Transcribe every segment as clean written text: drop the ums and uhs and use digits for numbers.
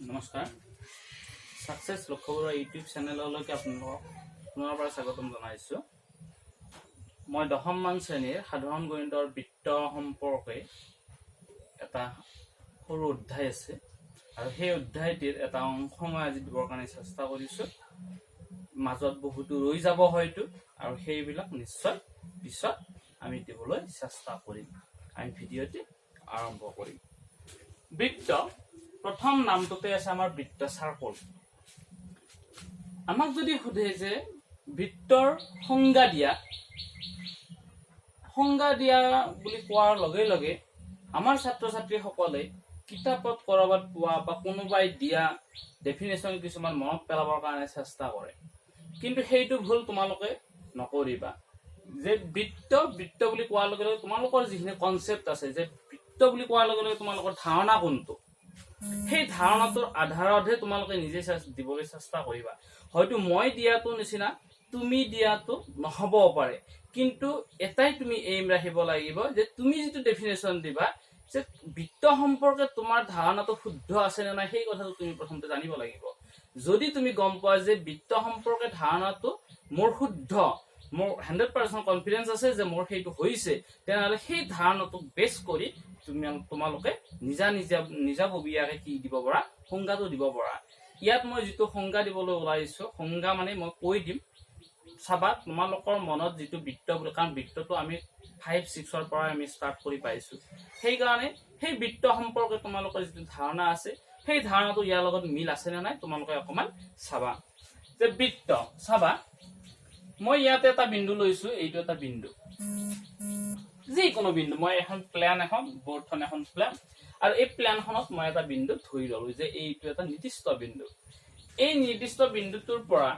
নমস্কাৰ, ছাকচেছ লক্ষ্য বৰুৱা ইউটিউব চেনেললৈকে আপোনালোকক পুনৰবাৰ স্বাগতম জনাইছোঁ। মই দশমমান শ্ৰেণীৰ সাধাৰণ গণিতৰ বৃত্ত সম্পৰ্কে এটা সৰু অধ্যায় আছে আৰু সেই অধ্যায়টিৰ এটা অংশ মই আজি দিবৰ কাৰণে চেষ্টা কৰিছোঁ। মাজত বহুতো ৰৈ যাব হয়তো আৰু সেইবিলাক নিশ্চয় পিছত আমি দিবলৈ চেষ্টা কৰিম। আমি ভিডিঅ'টি আৰম্ভ কৰিম। বৃত্ত, প্ৰথম নামটোতে আছে আমাৰ বৃত্ত, চাৰ্কল। আমাক যদি সোধে যে বৃত্তৰ সংজ্ঞা দিয়া, সংজ্ঞা দিয়া বুলি কোৱাৰ লগে লগে আমাৰ ছাত্ৰ ছাত্ৰীসকলে কিতাপত ক'ৰবাত পোৱা বা কোনোবাই দিয়া ডেফিনেশ্যন কিছুমান মনত পেলাবৰ কাৰণে চেষ্টা কৰে। কিন্তু সেইটো ভুল তোমালোকে নকৰিবা যে বৃত্ত, বৃত্ত বুলি কোৱাৰ লগে লগে তোমালোকৰ যিখিনি কনচেপ্ট আছে, যে বৃত্ত বুলি কোৱাৰ লগে লগে তোমালোকৰ ধাৰণা কোনটো, সেই ধাৰণাটোৰ আধাৰতহে তোমালোকে নিজে দিবলৈ চেষ্টা কৰিবা। হয়তো মই দিয়াটো নিচিনা তুমি দিয়াটো নহ'বও পাৰে, কিন্তু এটাই তুমি এইম ৰাখিব লাগিব যে তুমি যিটো ডেফিনেশ্যন দিবা, যে বৃত্ত সম্পৰ্কে তোমাৰ ধাৰণাটো শুদ্ধ আছে নে নাই, সেই কথাটো তুমি প্ৰথমতে জানিব লাগিব। যদি তুমি গম পোৱা যে বৃত্ত সম্পৰ্কে ধাৰণাটো মোৰ শুদ্ধ, মোৰ 100% কনফিডেঞ্চ আছে যে মোৰ সেইটো হৈছে, তেনেহ'লে সেই ধাৰণাটোক বেছ কৰি তুমি তোমালোকে নিজা নিজা নিজাববীয়াকে কি দিব পাৰা? সংজ্ঞাটো দিব পাৰা। ইয়াত মই যিটো সংজ্ঞা দিবলৈ ওলাইছো, সংজ্ঞা মানে মই কৈ দিম, চাবা তোমালোকৰ মনত যিটো বৃত্ত বুলি, কাৰণ বৃত্তটো আমি ফাইভ ছিক্সৰ পৰাই আমি ষ্টাৰ্ট কৰি পাইছো, সেইকাৰণে সেই বৃত্ত সম্পৰ্কে তোমালোকৰ যিটো ধাৰণা আছে, সেই ধাৰণাটো ইয়াৰ লগত মিল আছে নে নাই তোমালোকে অকণমান চাবা। যে বৃত্ত, চাবা, মই ইয়াতে এটা বিন্দু লৈছো। এইটো এটা বিন্দু, যিকোনো বিন্দু। মই এখন প্লেন, এখন বৰ্ডখন এখন প্লেন আৰু এই প্লেনখনত মই এটা বিন্দু ধৰি ললো যে এইটো এটা নিৰ্দিষ্ট বিন্দু। এই নিৰ্দিষ্ট বিন্দুটোৰ পৰা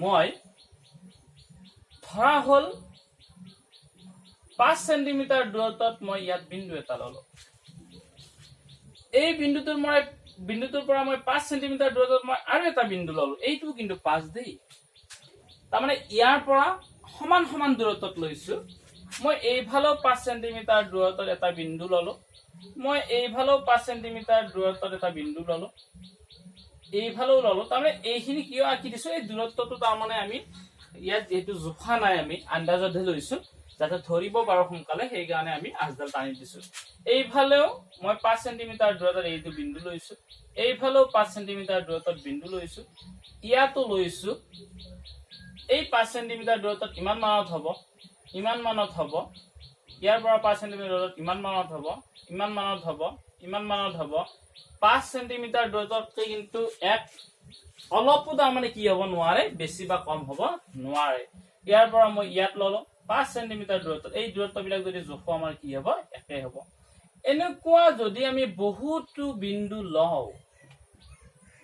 মই ধৰা হ'ল 5 চেণ্টিমিটাৰ দূৰত্বত মই ইয়াত বিন্দু এটা ললো। এই বিন্দুটোৰ পৰা মই 5 চেণ্টিমিটাৰ দূৰত্বত মই আৰু এটা বিন্দু ললো। এইটো কিন্তু 5 দেই। তাৰমানে ইয়াৰ পৰা সমান সমান দূৰত্বত লৈছো। মই এইফালেও 5 চেণ্টিমিটাৰ দূৰত্বত এটা বিন্দু ললো, মই এইফালেও 5 চেণ্টিমিটাৰ দূৰত্বত এটা বিন্দু ললো, এইফালেও ললো। তাৰমানে এইখিনি কিয় আঁকি দিছো? এই দূৰত্বটো তাৰমানে আমি ইয়াত যিহেতু জোখা নাই, আমি আন্দাজতহে লৈছো, যাতে ধৰিব পাৰো সোনকালে, সেইকাৰণে আমি আঁচডাল টানি দিছো। এইফালেও মই 5 চেণ্টিমিটাৰ দূৰত্বত এইটো বিন্দু লৈছো, এইফালেও 5 চেণ্টিমিটাৰ দূৰত্বত বিন্দু লৈছো, ইয়াতো লৈছো। এই 5 চেণ্টিমিটাৰ দূৰত্বত ইমান মানত হ'ব, ইমান মানত হ'ব। ইয়াৰ পৰা 5 চেণ্টিমিটাৰ দূৰত্বত ইমান মানত হ'ব, ইমান মানত হ'ব, ইমান মানত হ'ব। 5 চেণ্টিমিটাৰ দূৰত্বতকৈ কিন্তু এক অলপো তাৰমানে কি হ'ব নোৱাৰে? বেছি বা কম হ'ব নোৱাৰে। ইয়াৰ পৰা মই ইয়াত ললো 5 চেণ্টিমিটাৰ দূৰত্বত। এই দূৰত্ববিলাক যদি জোখো, আমাৰ কি হ'ব? একে হ'ব। এনেকুৱা যদি আমি বহুতো বিন্দু লওঁ,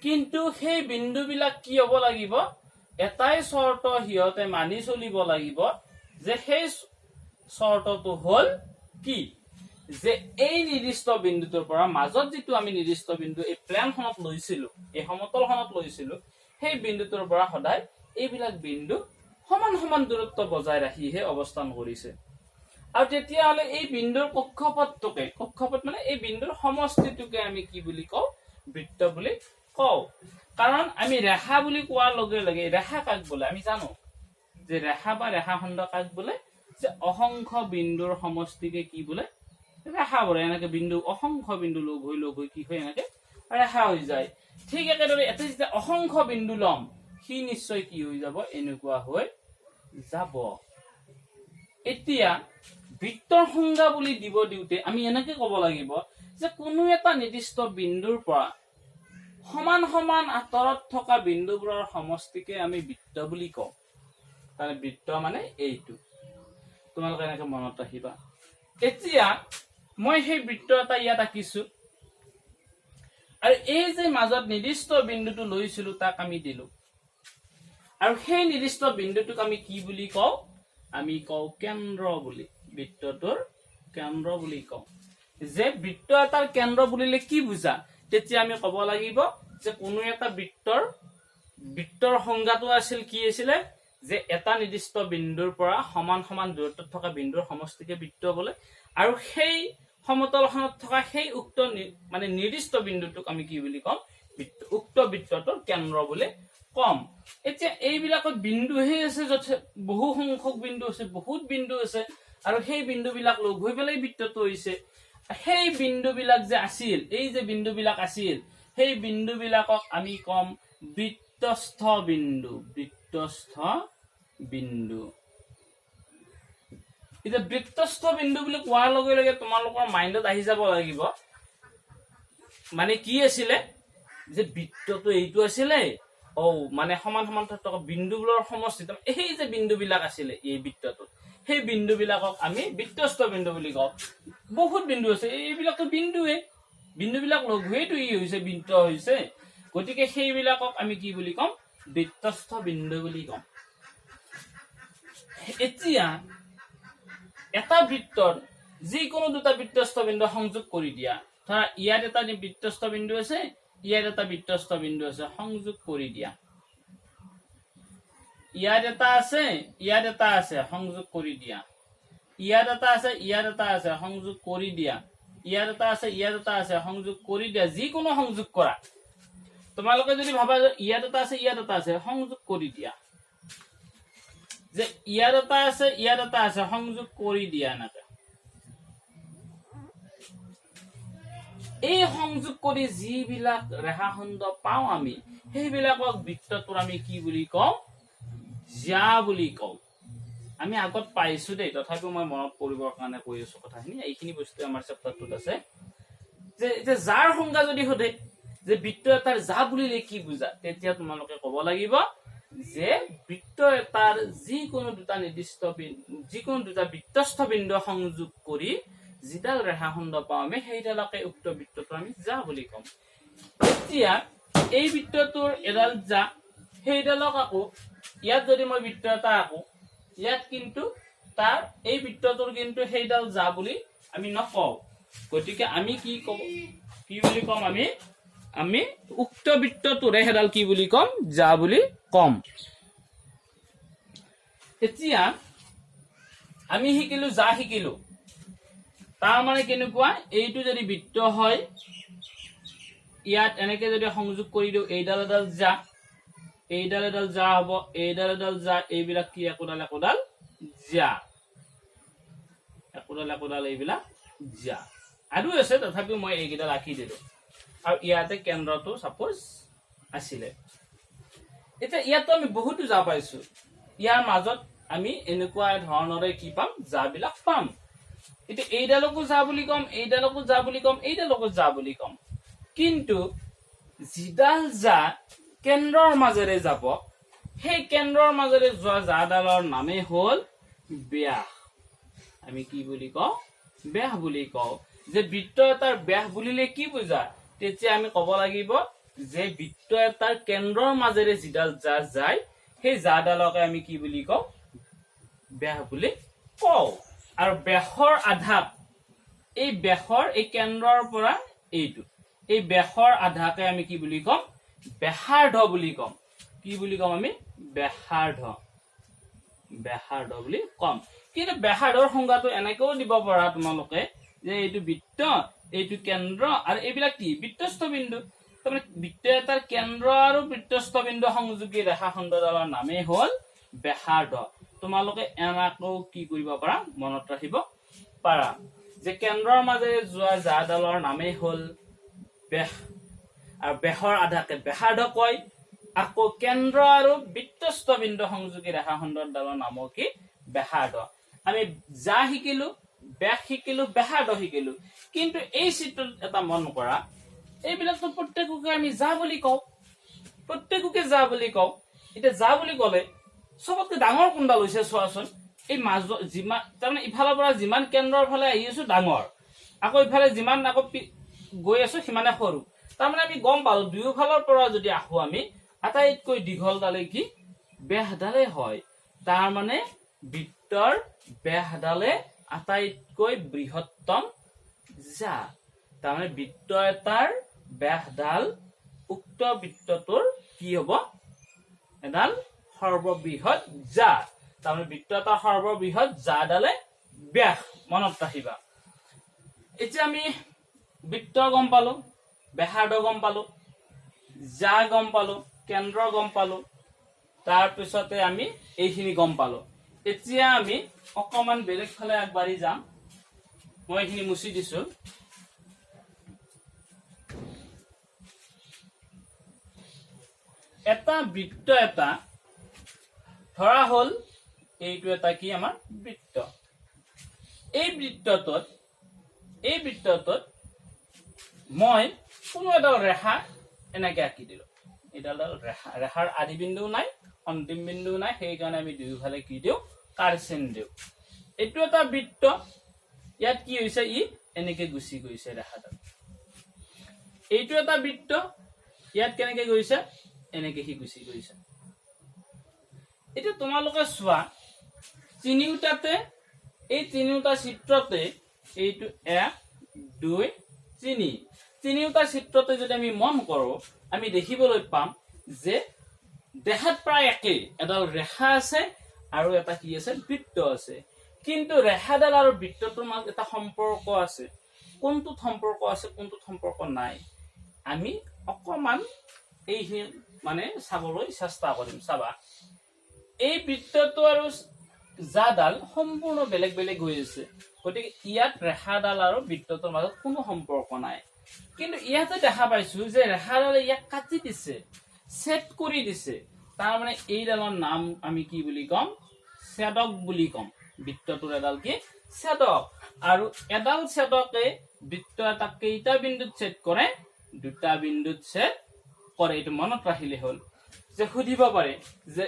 কিন্তু সেই বিন্দুবিলাক কি হ'ব লাগিব? এটাই চৰ্ত সিহঁতে মানি চলিব লাগিব যে সেই চৰ্তটো হ'ল কি যে এই নিৰ্দিষ্ট বিন্দুটোৰ পৰা মাজত যিটো আমি নিৰ্দিষ্ট বিন্দু এই প্লেনখনত লৈছিলো, এই সমতলখনত লৈছিলো, সেই বিন্দুটোৰ পৰা সদায় এইবিলাক বিন্দু সমান সমান দূৰত্ব বজাই ৰাখিহে অৱস্থান কৰিছে। আৰু তেতিয়াহ'লে এই বিন্দুৰ কক্ষপথটোকে, কক্ষপথ মানে এই বিন্দুৰ সমষ্টিটোকে আমি কি বুলি কওঁ? বৃত্ত বুলি কওঁ। কাৰণ আমি ৰেখা বুলি কোৱাৰ লগে লগে ৰেখা কাক বোলে আমি জানো যে ৰেখা বা ৰেখাখণ্ড কাক বোলে? যে অসংখ্য বিন্দুৰ সমষ্টিকে কি বোলে? ৰেখা বোলে। এনেকে বিন্দু, অসংখ্য বিন্দু লগ হৈ লগ হৈ কি হয়? এনেকে ৰেখা হৈ যায়। ঠিক একেদৰে ইয়াতে যেতিয়া অসংখ্য বিন্দু ল'ম, সি নিশ্চয় কি হৈ যাব? এনেকুৱা হৈ যাব। এতিয়া বৃত্তৰ সংজ্ঞা বুলি দিব দিওঁতে আমি এনেকে ক'ব লাগিব যে কোনো এটা নিৰ্দিষ্ট বিন্দুৰ পৰা সমান সমান আঁতৰত থকা বিন্দুবোৰৰ সমষ্টিকে আমি বৃত্ত বুলি কওঁ। তাহলে বৃত্ত মানে এইটো, তোমালোকে এনেকে মনত ৰাখিবা। এতিয়া মই সেই বৃত্ত এটা ইয়াত আঁকিছো আৰু এই যে মাজত নিৰ্দিষ্ট বিন্দুটো লৈছিলো, তাক আমি দিলো। আৰু সেই নিৰ্দিষ্ট বিন্দুটোক আমি কি বুলি কওঁ? আমি কওঁ কেন্দ্ৰ বুলি, বৃত্তটোৰ কেন্দ্ৰ বুলি কওঁ। যে বৃত্ত এটাৰ কেন্দ্ৰ বুলিলে কি বুজা? তেতিয়া আমি ক'ব লাগিব যে কোনো এটা বৃত্তৰ সংজ্ঞাটো আছিল, কি আছিলে যে এটা নিৰ্দিষ্ট বিন্দুৰ পৰা সমান সমান দূৰত্বত থকা বিন্দুৰ সমষ্টিকে বৃত্ত বোলে আৰু সেই সমতলখনত থকা সেই উক্ত মানে নিৰ্দিষ্ট বিন্দুটোক আমি কি বুলি ক'ম? উক্ত বৃত্তটোৰ কেন্দ্ৰ বুলি ক'ম। এতিয়া এইবিলাকত বিন্দুহে আছে, বহু সংখ্যক বিন্দু আছে, বহুত বিন্দু আছে আৰু সেই বিন্দুবিলাক লগ হৈ পেলাই বৃত্তটো হৈছে। সেই বিন্দুবিলাক যে আছিল, এই যে বিন্দুবিলাক আছিল, সেই বিন্দুবিলাকক আমি ক'ম বৃত্তস্থ বিন্দু। বৃত্তস্থ বিন্দু। এতিয়া বৃত্তস্থ বিন্দু বুলি কোৱাৰ লগে লগে তোমালোকৰ মাইণ্ডত আহি যাব লাগিব, মানে কি আছিলে যে বৃত্তটো এইটো আছিলে, অ মানে সমান সমান থকা বিন্দুবোৰৰ সমষ্টি। এই যে বিন্দুবিলাক আছিলে এই বৃত্তটোত, সেই বিন্দুবিলাকক আমি বৃত্তস্থ বিন্দু বুলি কওঁ। বহুত বিন্দু আছে, এইবিলাকতো বিন্দুৱে, বিন্দুবিলাক লগ হৈয়েতো ই হৈছে, বৃত্ত হৈছে। গতিকে সেইবিলাকক আমি কি বুলি ক'ম? বৃত্তস্থ বিন্দু বুলি ক'ম। এতিয়া এটা বৃত্তৰ যিকোনো দুটা বৃত্তস্থ বিন্দু সংযোগ কৰি দিয়া। ধৰা ইয়াত এটা বৃত্তস্থ বিন্দু আছে, ইয়াত এটা বৃত্তস্থ বিন্দু আছে, সংযোগ কৰি দিয়া। ইয়াত এটা আছে, ইয়াত এটা আছে, সংযোগ কৰি দিয়া। ইয়াত এটা আছে, ইয়াত এটা আছে, সংযোগ কৰি দিয়া। ইয়াত এটা আছে, ইয়াত এটা আছে, সংযোগ কৰি দিয়া। যিকোনো সংযোগ কৰা। তোমালোকে যদি ভাবা যে ইয়াত এটা আছে, ইয়াত এটা আছে, সংযোগ কৰি দিয়া। যে ইয়াত এটা আছে, ইয়াত এটা আছে, সংযোগ কৰি দিয়া। এনেকে এই সংযোগ কৰি যিবিলাক ৰেখাখণ্ড পাওঁ আমি, সেইবিলাকক বৃত্তটোৰ আমি কি বুলি কওঁ? জ্যা বুলি কওঁ। আমি আগত পাইছো দেই, তথাপিও মই মনত পৰিবৰ কাৰণে কৈ আছো কথাখিনি। এইখিনি বস্তু আমাৰ চেপ্টাৰটোত আছে যে এতিয়া জ্যাৰ সংজ্ঞা যদি সোধে যে বৃত্ত এটাৰ জ্যা বুলিলে কি বুজা, তেতিয়া তোমালোকে ক'ব লাগিব যে বৃত্ত এটাৰ যিকোনো দুটা নিৰ্দিষ্ট যিকোনো দুটা বৃত্তস্থ বিন্দু সংযোগ কৰি যিডাল ৰেখাখণ্ড পাওঁ আমি, সেইডালকে উক্ত বৃত্তটো আমি জ্যা বুলি ক'ম। এতিয়া এই বৃত্তটোৰ এডাল জ্যা, সেইডালক আকৌ ইয়াত যদি মই বৃত্ত এটা আঁকো, ইয়াত কিন্তু তাৰ এই বৃত্তটোৰ কিন্তু সেইডাল জ্যা বুলি আমি নকওঁ। গতিকে আমি কি ক'ব, কি বুলি ক'ম আমি? আমি উক্ত বৃত্তটোৰে সেইডাল কি বুলি ক'ম? জ্যা বুলি ক'ম। এতিয়া আমি শিকিলো, জ্যা শিকিলো। তাৰ মানে কেনেকুৱা? এইটো যদি বৃত্ত হয়, ইয়াত এনেকে যদি সংযোগ কৰি দিওঁ, এইডাল এডাল জ্যা, এইডাল এডাল জ্যা হ'ব, এইডাল এডাল জ্যা। এইবিলাক কি? একোডাল একোডাল জ্যা, একোডাল একোডাল এইবিলাক জ্যা। আৰু আছে, তথাপিও মই এইকেইডাল আঁকি দিলো। আৰু ইয়াতে কেন্দ্ৰটো চাপ'জ আছিলে। এতিয়া ইয়াতো আমি বহুতো জ্যা পাইছো। ইয়াৰ মাজত আমি এনেকুৱা ধৰণৰে কি পাম? জ্যাবিলাক পাম। এতিয়া এইডালকো জ্যা বুলি ক'ম, এইডালকো জ্যা বুলি ক'ম, এইডালকো জ্যা বুলি ক'ম। কিন্তু যিডাল জ্যা কেন্দ্ৰৰ মাজেৰে যাব, সেই কেন্দ্ৰৰ মাজেৰে যোৱা জ্যাডালৰ নামেই হ'ল ব্যাস। আমি কি বুলি কওঁ? ব্যাস বুলি কওঁ। যে বৃত্ত এটাৰ ব্যাস বুলিলে কি বুজা, তেতিয়া আমি ক'ব লাগিব যে বৃত্ত এটাৰ কেন্দ্ৰৰ মাজেৰে যিডাল জ্যা যায়, সেই জ্যাডালকে আমি কি বুলি কওঁ? ব্যাস বুলি কওঁ। আৰু ব্যাসৰ আধাক, এই ব্যাসৰ এই কেন্দ্ৰৰ পৰা এইটো এই ব্যাসৰ আধাকে আমি কি বুলি ক'ম? ব্যাসাৰ্ধ বুলি ক'ম। কি বুলি ক'ম আমি? ব্যাসাৰ্ধ, ব্যাসাৰ্ধ বুলি ক'ম। কিন্তু ব্যাসাৰ্ধৰ সংজ্ঞাটো এনেকেও দিব পাৰা তোমালোকে যে এইটো বৃত্ত, এইটো কেন্দ্ৰ আৰু এইবিলাক কি? বৃত্তস্থ বিন্দু। তাৰমানে বৃত্ত এটাৰ কেন্দ্ৰ আৰু বৃত্তস্থ বিন্দু সংযোগী ৰেখাখণ্ডডালৰ নামেই হ'ল ব্যাসাৰ্ধ। তোমালোকে এনেকৈও কি কৰিব পাৰা? মনত ৰাখিব পাৰা যে কেন্দ্ৰৰ মাজেৰে যোৱা জ্যাডালৰ নামেই হ'ল ব্যাস আৰু ব্যাসৰ আধাকে ব্যাসাৰ্ধ কয়। আকৌ কেন্দ্ৰ আৰু বৃত্তস্থ বিন্দু সংযোগী ৰেখাখণ্ডডালৰ নামো কি? ব্যাসাৰ্ধ। আমি জ্যা শিকিলো, ব্যাস শিকিলো, ব্যাসাৰ্ধ শিকিলো। কিন্তু এই চিত্ৰত এটা মন কৰা, এইবিলাকতো প্ৰত্যেককে আমি জ্যা বুলি কওঁ, প্ৰত্যেককে জ্যা বুলি কওঁ। এতিয়া জ্যা বুলি ক'লে চবতকে ডাঙৰ কোনডাল হৈছে চোৱাচোন। এই মাজত যিমান, তাৰমানে ইফালৰ পৰা যিমান কেন্দ্ৰৰ ফালে আহি আছো ডাঙৰ, আকৌ ইফালে যিমান আকৌ গৈ আছো সিমানে সৰু। তাৰমানে আমি গম পালো, দুয়োফালৰ পৰা যদি আহো আমি, আটাইতকৈ দীঘলডালে কি? ব্যাসডালে হয়। তাৰ মানে বৃত্তৰ ব্যাসডালে আটাইতকৈ বৃহত্তম জ্যা। তাৰমানে বৃত্ত এটাৰ ব্যাসডাল উক্ত বৃত্তটোৰ কি হ'ব? এডাল সৰ্ববৃহৎ জ্যা। তাৰমানে বৃত্ত এটাৰ সৰ্ববৃহৎ জ্যাডালে ব্যাস, মনত ৰাখিবা। এতিয়া আমি বৃত্ত গম পালো, ব্যাসাৰ্ধ গম পালো। যা গম পালো, কেন্দ্ৰ গম পালো, তাৰপিছতে আমি এইখিনি গম পালো। এতিয়া আমি অকমান বেলেগ ফালে আগবাঢ়ি যাম। মই এইখিনি মুচি দিছো। এটা বৃত্ত এটা ধৰা হ'ল, এইটো এটা কি আমাৰ বৃত্ত। এই বৃত্তটোত মই কোনো এডাল ৰেখা এনেকে আঁকি দিলো। এইডাল ৰেখা, ৰেখাৰ আদি বিন্দুও নাই, অন্তিম বিন্দুও নাই, সেইকাৰণে আমি দুয়োফালে কি দিওঁ? কাৰচিন দিওঁ। এইটো এটা বৃত্ত। ইয়াত কি হৈছে? ই এনেকে গুচি গৈছে ৰেখাডাল। এইটো এটা বৃত্ত। ইয়াত কেনেকে গৈছে? এনেকে সি গুচি গৈছে। এতিয়া তোমালোকে চোৱা, তিনিওটাতে, এই তিনিওটা চিত্ৰতে, এইটো এক, দুই, তিনি, তিনিওটা চিত্ৰতে যদি আমি মন কৰো, আমি দেখিবলৈ পাম যে দেখাত প্ৰায় একেই। এডাল ৰেখা আছে আৰু এটা কি আছে? বৃত্ত আছে। কিন্তু ৰেখাডাল আৰু বৃত্তটোৰ মাজত এটা সম্পৰ্ক আছে। কোনটোত সম্পৰ্ক আছে, কোনটোত সম্পৰ্ক নাই, আমি অকমান এইখিনি মানে চাবলৈ চেষ্টা কৰিম। চাবা, এই বৃত্তটো আৰু যাডাল সম্পূৰ্ণ বেলেগ বেলেগ হৈ আছে। গতিকে ইয়াত ৰেখাডাল আৰু বৃত্তটোৰ মাজত কোনো সম্পৰ্ক নাই। কিন্তু ইয়াতে দেখা পাইছো যে ৰেখাডালে ইয়াক কাটি দিছে, ছেদ কৰি দিছে। তাৰমানে এইডালৰ নাম আমি কি বুলি ক'ম? ছেদক বুলি ক'ম। বৃত্তটোৰ এডাল কি? ছেদক। আৰু এডাল ছেদকে বৃত্ত এটা কেইটা বিন্দুত ছেদ কৰে? দুটা বিন্দুত ছেদ কৰে। এইটো মনত ৰাখিলে হ'ল যে সুধিব পাৰে যে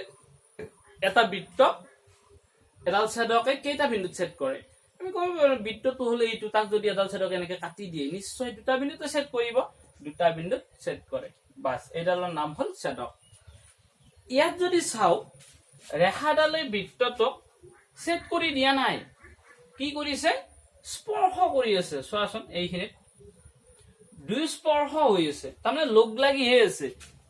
এটা বৃত্ত এডাল ছেদকে কেইটা বিন্দুত ছেদ কৰে। আমি ক'ব পাৰো, বৃত্তটো হ'লে এইটো, তাক যদি এডাল ছেদকে এনেকে কাটি দিয়ে, নিশ্চয় দুটা বিন্দুতে ছেদ কৰিব। দুটা বিন্দুত ছেদ কৰে, বাছ, এইডালৰ নাম হ'ল ছেদক। ইয়াত যদি চাওঁ, ৰেখাডালে বৃত্তটোক ছেদ কৰি দিয়া নাই। কি কৰিছে? স্পৰ্শ কৰি আছে। চোৱাচোন, এইখিনিত দুই স্পৰ্শ হৈ আছে, তাৰমানে লগ লাগিহে আছে।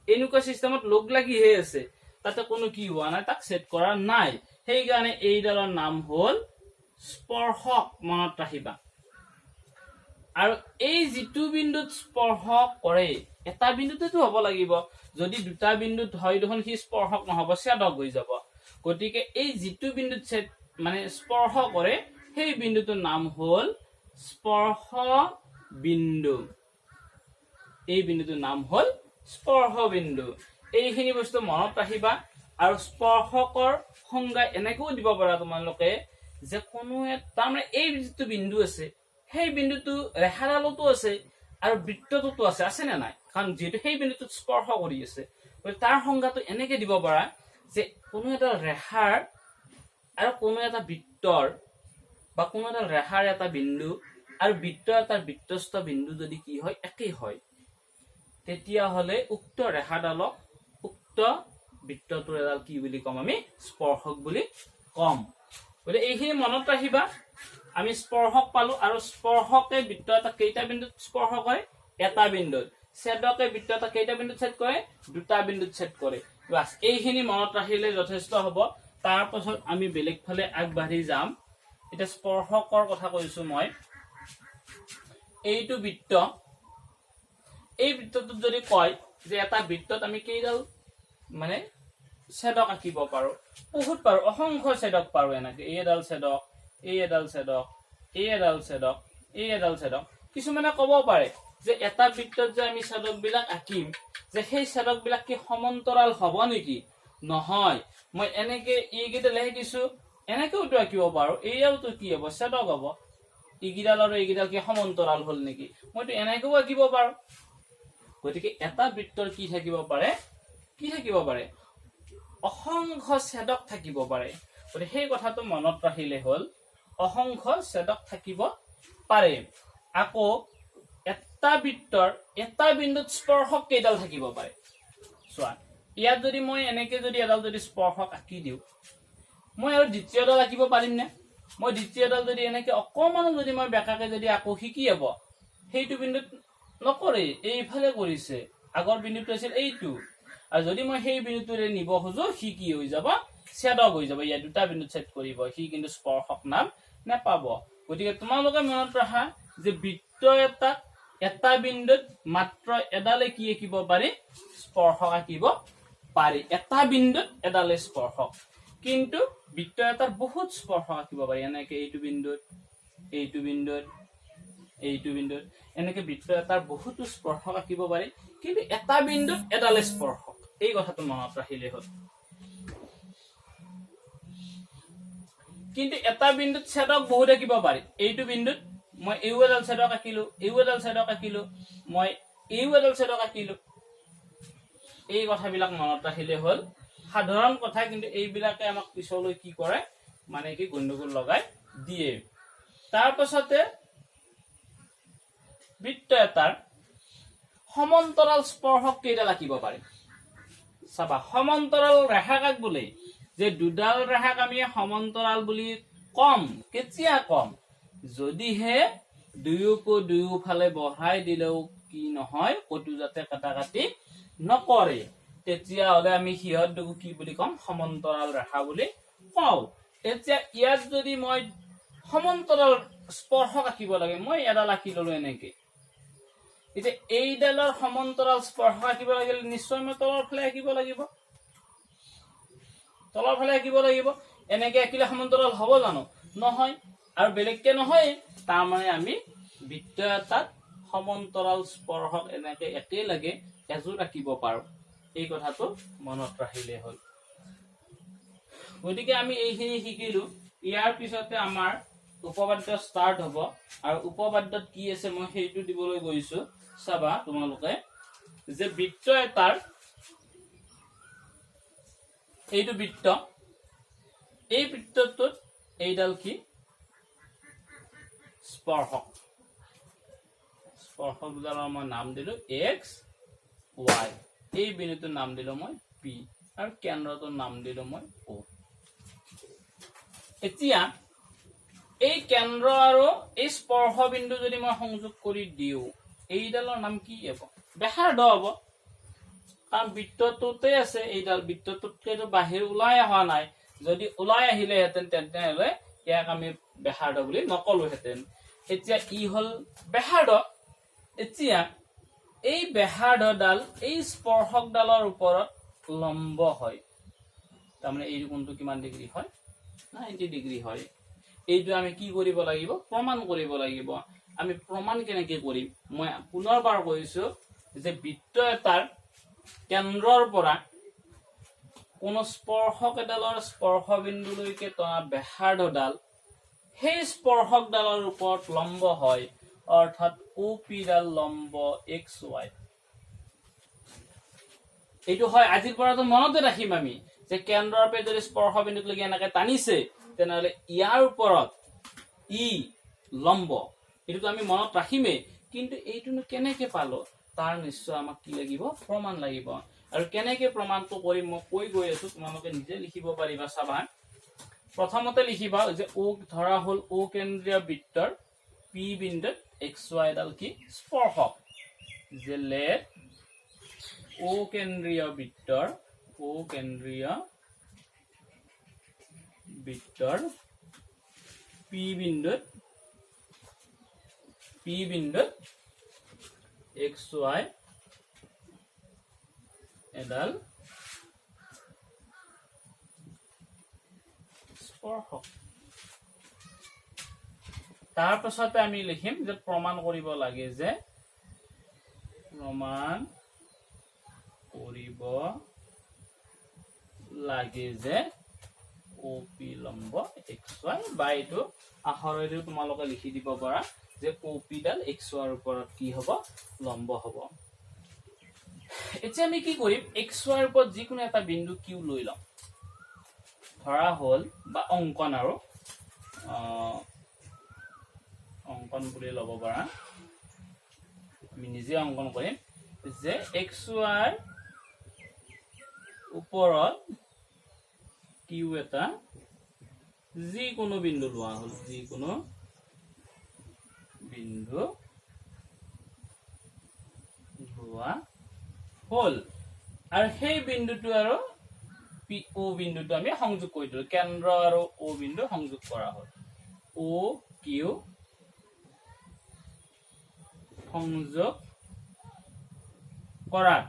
এনেকুৱা চিষ্টেমত লগ লাগিহে আছে, তাতে কোনো কি হোৱা নাই, তাক ছেদ কৰা নাই। সেইকাৰণে এইডালৰ নাম হ'ল স্পৰ্শক। মনত ৰাখিবা। আৰু এই যিটো বিন্দুত স্পৰ্শ কৰে, এটা বিন্দুতেতো হ'ব লাগিব। যদি দুটা বিন্দুত হয় দেখোন সি স্পৰ্শক নহ'ব, ছেদক হৈ যাব। গতিকে এই যিটো বিন্দুত ছেদ মানে স্পৰ্শ কৰে, সেই বিন্দুটোৰ নাম হ'ল স্পৰ্শ বিন্দু। এই বিন্দুটোৰ নাম হ'ল স্পৰ্শ বিন্দু। এইখিনি বস্তু মনত ৰাখিবা। আৰু স্পৰ্শকৰ সংজ্ঞা এনেকৈও দিব পাৰা তোমালোকে যে কোনো এটা, তাৰমানে এই যিটো বিন্দু আছে, সেই বিন্দুটো ৰেখাডালতো আছে আৰু বৃত্তটোতো আছে। আছে নে নাই? কাৰণ যিহেতু সেই বিন্দুটোত স্পৰ্শ কৰি আছে, গতিকে তাৰ সংজ্ঞাটো এনেকে দিব পাৰা যে কোনো এটা ৰেখাৰ আৰু কোনো এটা বৃত্তৰ বা কোনো এটা ৰেখাৰ এটা বিন্দু আৰু বৃত্ত এটাৰ বৃত্তস্থ বিন্দু যদি কি হয়, একেই হয়, তেতিয়াহ'লে উক্ত ৰেখাডালক উক্ত বৃত্তটোৰ এডাল কি বুলি ক'ম আমি? স্পৰ্শক বুলি ক'ম। গতিকে এইখিনি মনত ৰাখিবা। আমি স্পৰ্শক পালো। আৰু স্পৰ্শকে বৃত্ত এটা কেইটা বিন্দুত স্পৰ্শ কৰে? এটা বিন্দুত। ছেদকে বৃত্ত এটা কেইটা বিন্দুত ছেদ কৰে? দুটা বিন্দুত ছেদ কৰে। বাছ, এইখিনি মনত ৰাখিলে যথেষ্ট হ'ব। তাৰ পাছত আমি বেলেগ ফালে আগবাঢ়ি যাম। এতিয়া স্পৰ্শকৰ কথা কৈছো মই। এইটো বৃত্ত, এই বৃত্তটোত যদি কয় যে এটা বৃত্তত আমি কেইডাল মানে ছেদক আঁকিব পাৰো? বহুত পাৰো, অসংখ্য ছেদক পাৰো। এনেকে এই এডাল ছেদক, এই এডাল ছেদক, এই এডাল ছেদক, এই এডাল ছেদক। কিছুমানে ক'ব পাৰে যে এটা বৃত্তত যে আমি ছেদক বিলাক আঁকিম, যে সেই ছেদক বিলাক কি সমান্তৰাল হ'ব নেকি? নহয়। মই এনেকে এইকেইটা লিখি দিছো, এনেকেওতো আঁকিব পাৰো। এইডালটো কি হ'ব? ছেদক হ'ব। এইকেইডাল আৰু এইকেইডাল কি সমান্তৰাল হ'ল নেকি? মইতো এনেকেও আঁকিব পাৰো। গতিকে এটা বৃত্তৰ কি থাকিব পাৰে? কি থাকিব পাৰে? অসংখ্য ছেদক থাকিব পাৰে। গতিকে সেই কথাটো মনত ৰাখিলে হ'ল, অসংখ্য ছেদক থাকিব পাৰে। আকৌ এটা বৃত্তৰ এটা বিন্দুত স্পৰ্শক কেইডাল থাকিব পাৰে? চোৱা, ইয়াত যদি মই এনেকে যদি এডাল যদি স্পৰ্শক আঁকি দিওঁ, মই আৰু দ্বিতীয়ডাল আঁকিব পাৰিম নে? মই দ্বিতীয়ডাল যদি এনেকে অকণমানো যদি মই বেঁকাকে যদি আকো, সি কি হ'ব? সেইটো বিন্দুত নকৰে, এইফালে কৰিছে। আগৰ বিন্দুটো আছিল এইটো। আৰু যদি মই সেই বিন্দুটোৰে নিব খোজো, সি কি হৈ যাব? ছেদক হৈ যাব। ইয়াত দুটা বিন্দুত ছেদ কৰিব, সি কিন্তু স্পৰ্শক নাম নেপাব। গতিকে তোমালোকে মনত ৰাখা যে বৃত্ত এটাক এটা বিন্দুত মাত্ৰ এডালে কি আঁকিব পাৰি? স্পৰ্শক আঁকিব পাৰি। এটা বিন্দুত এডালে স্পৰ্শক। কিন্তু বৃত্ত এটাৰ বহুত স্পৰ্শক আঁকিব পাৰি। এনেকে এইটো বিন্দুত, এইটো বিন্দুত, এইটো বিন্দুত, এনেকে বৃত্ত এটাৰ বহুতো স্পৰ্শক আঁকিব পাৰি। কিন্তু এটা বিন্দুত এডালে স্পৰ্শক, এই কথাটো মনত ৰাখিলেই হ'ল। কিন্তু এটা বিন্দুত ছেদক বহুত আঁকিব পাৰি। এইটো বিন্দুত মই এইও এডাল ছেদক আঁকিলো, এইও এডাল ছেদক আঁকিলো, মই এইও এডাল ছেদক আঁকিলো। এই কথাবিলাক মনত ৰাখিলে হ'ল। সাধাৰণ কথা, কিন্তু এইবিলাকে আমাক পিছলৈ কি কৰে, মানে কি গণ্ডগোল লগাই দিয়ে। তাৰ পাছতে বৃত্ত এটাৰ সমান্তৰাল স্পৰ্শক কেইডাল আঁকিব পাৰি চাবা। সমান্তৰাল ৰেখা কাক বোলে? যে দুডাল ৰেখাক আমি সমান্তৰাল বুলি কম কেতিয়া কম? যদিহে দুয়োকো দুয়োফালে বঢ়াই দিলেও কি নহয়, ক'তো যাতে কাটা কাটি নকৰে, তেতিয়াহ'লে আমি সিহঁত দুকো কি বুলি ক'ম? সমান্তৰাল ৰেখা বুলি কওঁ। এতিয়া ইয়াত যদি মই সমান্তৰাল স্পৰ্শক আঁকিব লাগে, মই এডাল আঁকি ললো এনেকে। এতিয়া এইডালৰ সমান্তৰাল স্পৰ্শ আঁকিব লাগিলে নিশ্চয় মই তলৰ ফালে আঁকিব লাগিব, তলৰ ফালে আঁকিব লাগিব। এনেকে আঁকিলে সমান্তৰাল হ'ব জানো? নহয়। আৰু বেলেগকে নহয়। তাৰমানে আমি বৃত্ত এটাত সমান্তৰাল স্পৰ্শক এনেকে একেলগে এযোৰ আঁকিব পাৰো। এই কথাটো মনত ৰাখিলেই হ'ল। গতিকে আমি এইখিনি শিকিলো। ইয়াৰ পিছতে আমাৰ উপপাদ্য ষ্টাৰ্ট হ'ব। আৰু উপপাদ্যত কি আছে, মই সেইটো দিবলৈ গৈছো। চাবা তোমালোকে যে বৃত্ত এটাৰ, এইটো বৃত্ত, এই বৃত্তটোত এইডাল কি? স্পৰ্শক। স্পৰ্শক দুডালৰ মই নাম দিলো এক্স, ৱাই। এই বিন্দুটোৰ নাম দিলো মই পি আৰু কেন্দ্ৰটোৰ নাম দিলো মই অ'। এতিয়া এই কেন্দ্ৰ আৰু এই স্পৰ্শ বিন্দু যদি মই সংযোগ কৰি দিওঁ, এইডালৰ নাম কি হ'ব? ব্যাসাৰ্ধ হ'ব। কাৰণ বৃত্তটোতে আছে এইডাল, বৃত্তটোতকেতো বাহিৰ ওলাই অহা নাই। যদি ওলাই আহিলেহেঁতেন, তেনেহ'লে ইয়াক আমি ব্যাসাৰ্ধ বুলি নকলোহেঁতেন। এতিয়া ই হ'ল ব্যাসাৰ্ধ। এতিয়া এই ব্যাসাৰ্ধডাল এই স্পৰ্শকডালৰ ওপৰত লম্ব হয়। তাৰমানে এই কোণটো কিমান ডিগ্ৰী হয়? 90 ডিগ্ৰী হয়। এইটো আমি কি কৰিব লাগিব? প্ৰমাণ কৰিব লাগিব। আমি প্ৰমাণ কেনেকে কৰিম? মই পুনৰবাৰ কৈছো যে বৃত্ত এটাৰ কেন্দ্ৰৰ পৰা কোনো স্পৰ্শক এডালৰ স্পৰ্শ বিন্দুলৈকে টনা ব্যাসাৰ্ধডাল সেই স্পৰ্শকডালৰ ওপৰত লম্ব হয়। অৰ্থাৎ অ' পি ডাল লম্ব এক্স ৱাই। এইটো হয়। আজিৰ পৰাতো মনতে ৰাখিম আমি যে কেন্দ্ৰৰ পৰা যদি স্পৰ্শ বিন্দুলৈকে এনেকে টানিছে, তেনেহ'লে ইয়াৰ ওপৰত ই লম্ব। এইটোতো আমি মনত ৰাখিমেই। কিন্তু এইটোনো কেনেকে পালো, তাৰ নিশ্চয় আমাক কি লাগিব? প্ৰমাণ লাগিব। আৰু কেনেকে প্ৰমাণটো কৰিম, মই কৈ গৈ আছো, তোমালোকে নিজে লিখিব পাৰিবা। চাবা, প্ৰথমতে লিখিবা যে অ' ধৰা হ'ল অ' কেন্দ্ৰীয় বৃত্তৰ পি বিন্দুত এক্স ৱাই ডাল কি? স্পৰ্শক। যে লেট অ' কেন্দ্ৰীয় বৃত্তৰ পি বিন্দুত এক্স ৱাই এডাল স্পৰ্শক। তাৰ পাছতে আমি লিখিম যে প্ৰমাণ কৰিব লাগে যে, প্ৰমাণ কৰিব লাগে যে অ' পি লম্ব এক্স ৱাই, বা এইটো আখৰেদিও তোমালোকে লিখি দিব পাৰা যে অ' পি ডাল এক্স ৱাইৰ ওপৰত কি হ'ব? লম্ব হ'ব। এতিয়া আমি কি কৰিম? এক্স ৱাইৰ ওপৰত যিকোনো এটা বিন্দু কিউ লৈ ল'ম। ধৰা হ'ল বা অংকন আৰু অংকন বুলি ল'ব পাৰা। আমি নিজে অংকন কৰিম যে এক্স ৱাইৰ ওপৰত কিউ এটা যিকোনো বিন্দু লোৱা হ'ল, যিকোনো বিন্দু লোৱা হ'ল আৰু সেই বিন্দুটো আৰু পি অ' বিন্দুটো আমি সংযোগ কৰি দিলো। কেন্দ্ৰ আৰু অ' বিন্দু সংযোগ কৰা হ'ল। অ' কিউ সংযোগ কৰাত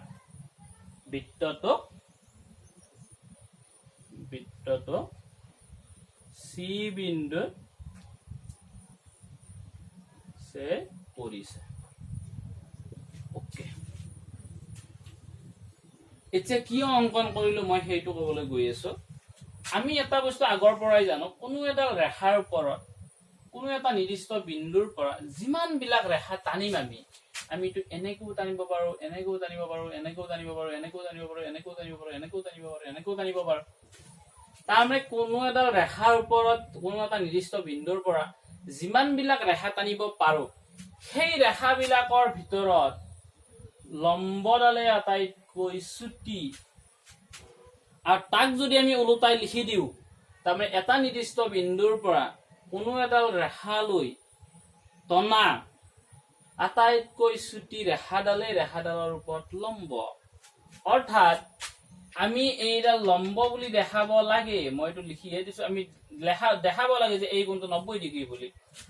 বৃত্তটো চি বিন্দুত ছেদ কৰিছে। অ'কে, এতিয়া কিয় অংকন কৰিলো মই সেইটো ক'বলৈ গৈ আছো। আমি এটা বস্তু আগৰ পৰাই জানো, কোনো এডাল ৰেখাৰ ওপৰত কোনো এটা নিৰ্দিষ্ট বিন্দুৰ পৰা যিমানবিলাক ৰেখা টানিম, আমিতো এনেকৈও টানিব পাৰো, এনেকৈও টানিব পাৰো, এনেকৈও টানিব পাৰো, এনেকৈও টানিব পাৰো, এনেকৈও টানিব পাৰো, এনেকৈও টানিব পাৰো, এনেকৈও টানিব পাৰো। তাৰমানে কোনো এডাল ৰেখাৰ ওপৰত কোনো এটা নিৰ্দিষ্ট বিন্দুৰ পৰা যিমানবিলাক ৰেখা টানিব পাৰো, সেই ৰেখাবিলাকৰ ভিতৰত লম্বডালে আটাইতকৈ চুটি। আৰু তাক যদি আমি ওলোটাই লিখি দিওঁ, তাৰমানে এটা নিৰ্দিষ্ট বিন্দুৰ পৰা কোনো এডাল ৰেখালৈ টনা আটাইতকৈ চুটি ৰেখাডালেই ৰেখাডালৰ ওপৰত লম্ব। অৰ্থাৎ আমি এইডাল লম্ব বুলি দেখাব লাগে। মই এইটো লিখিহে দিছো। আমি লেখা দেখাব লাগে যে এই কোণটো 90 ডিগ্ৰী বুলি।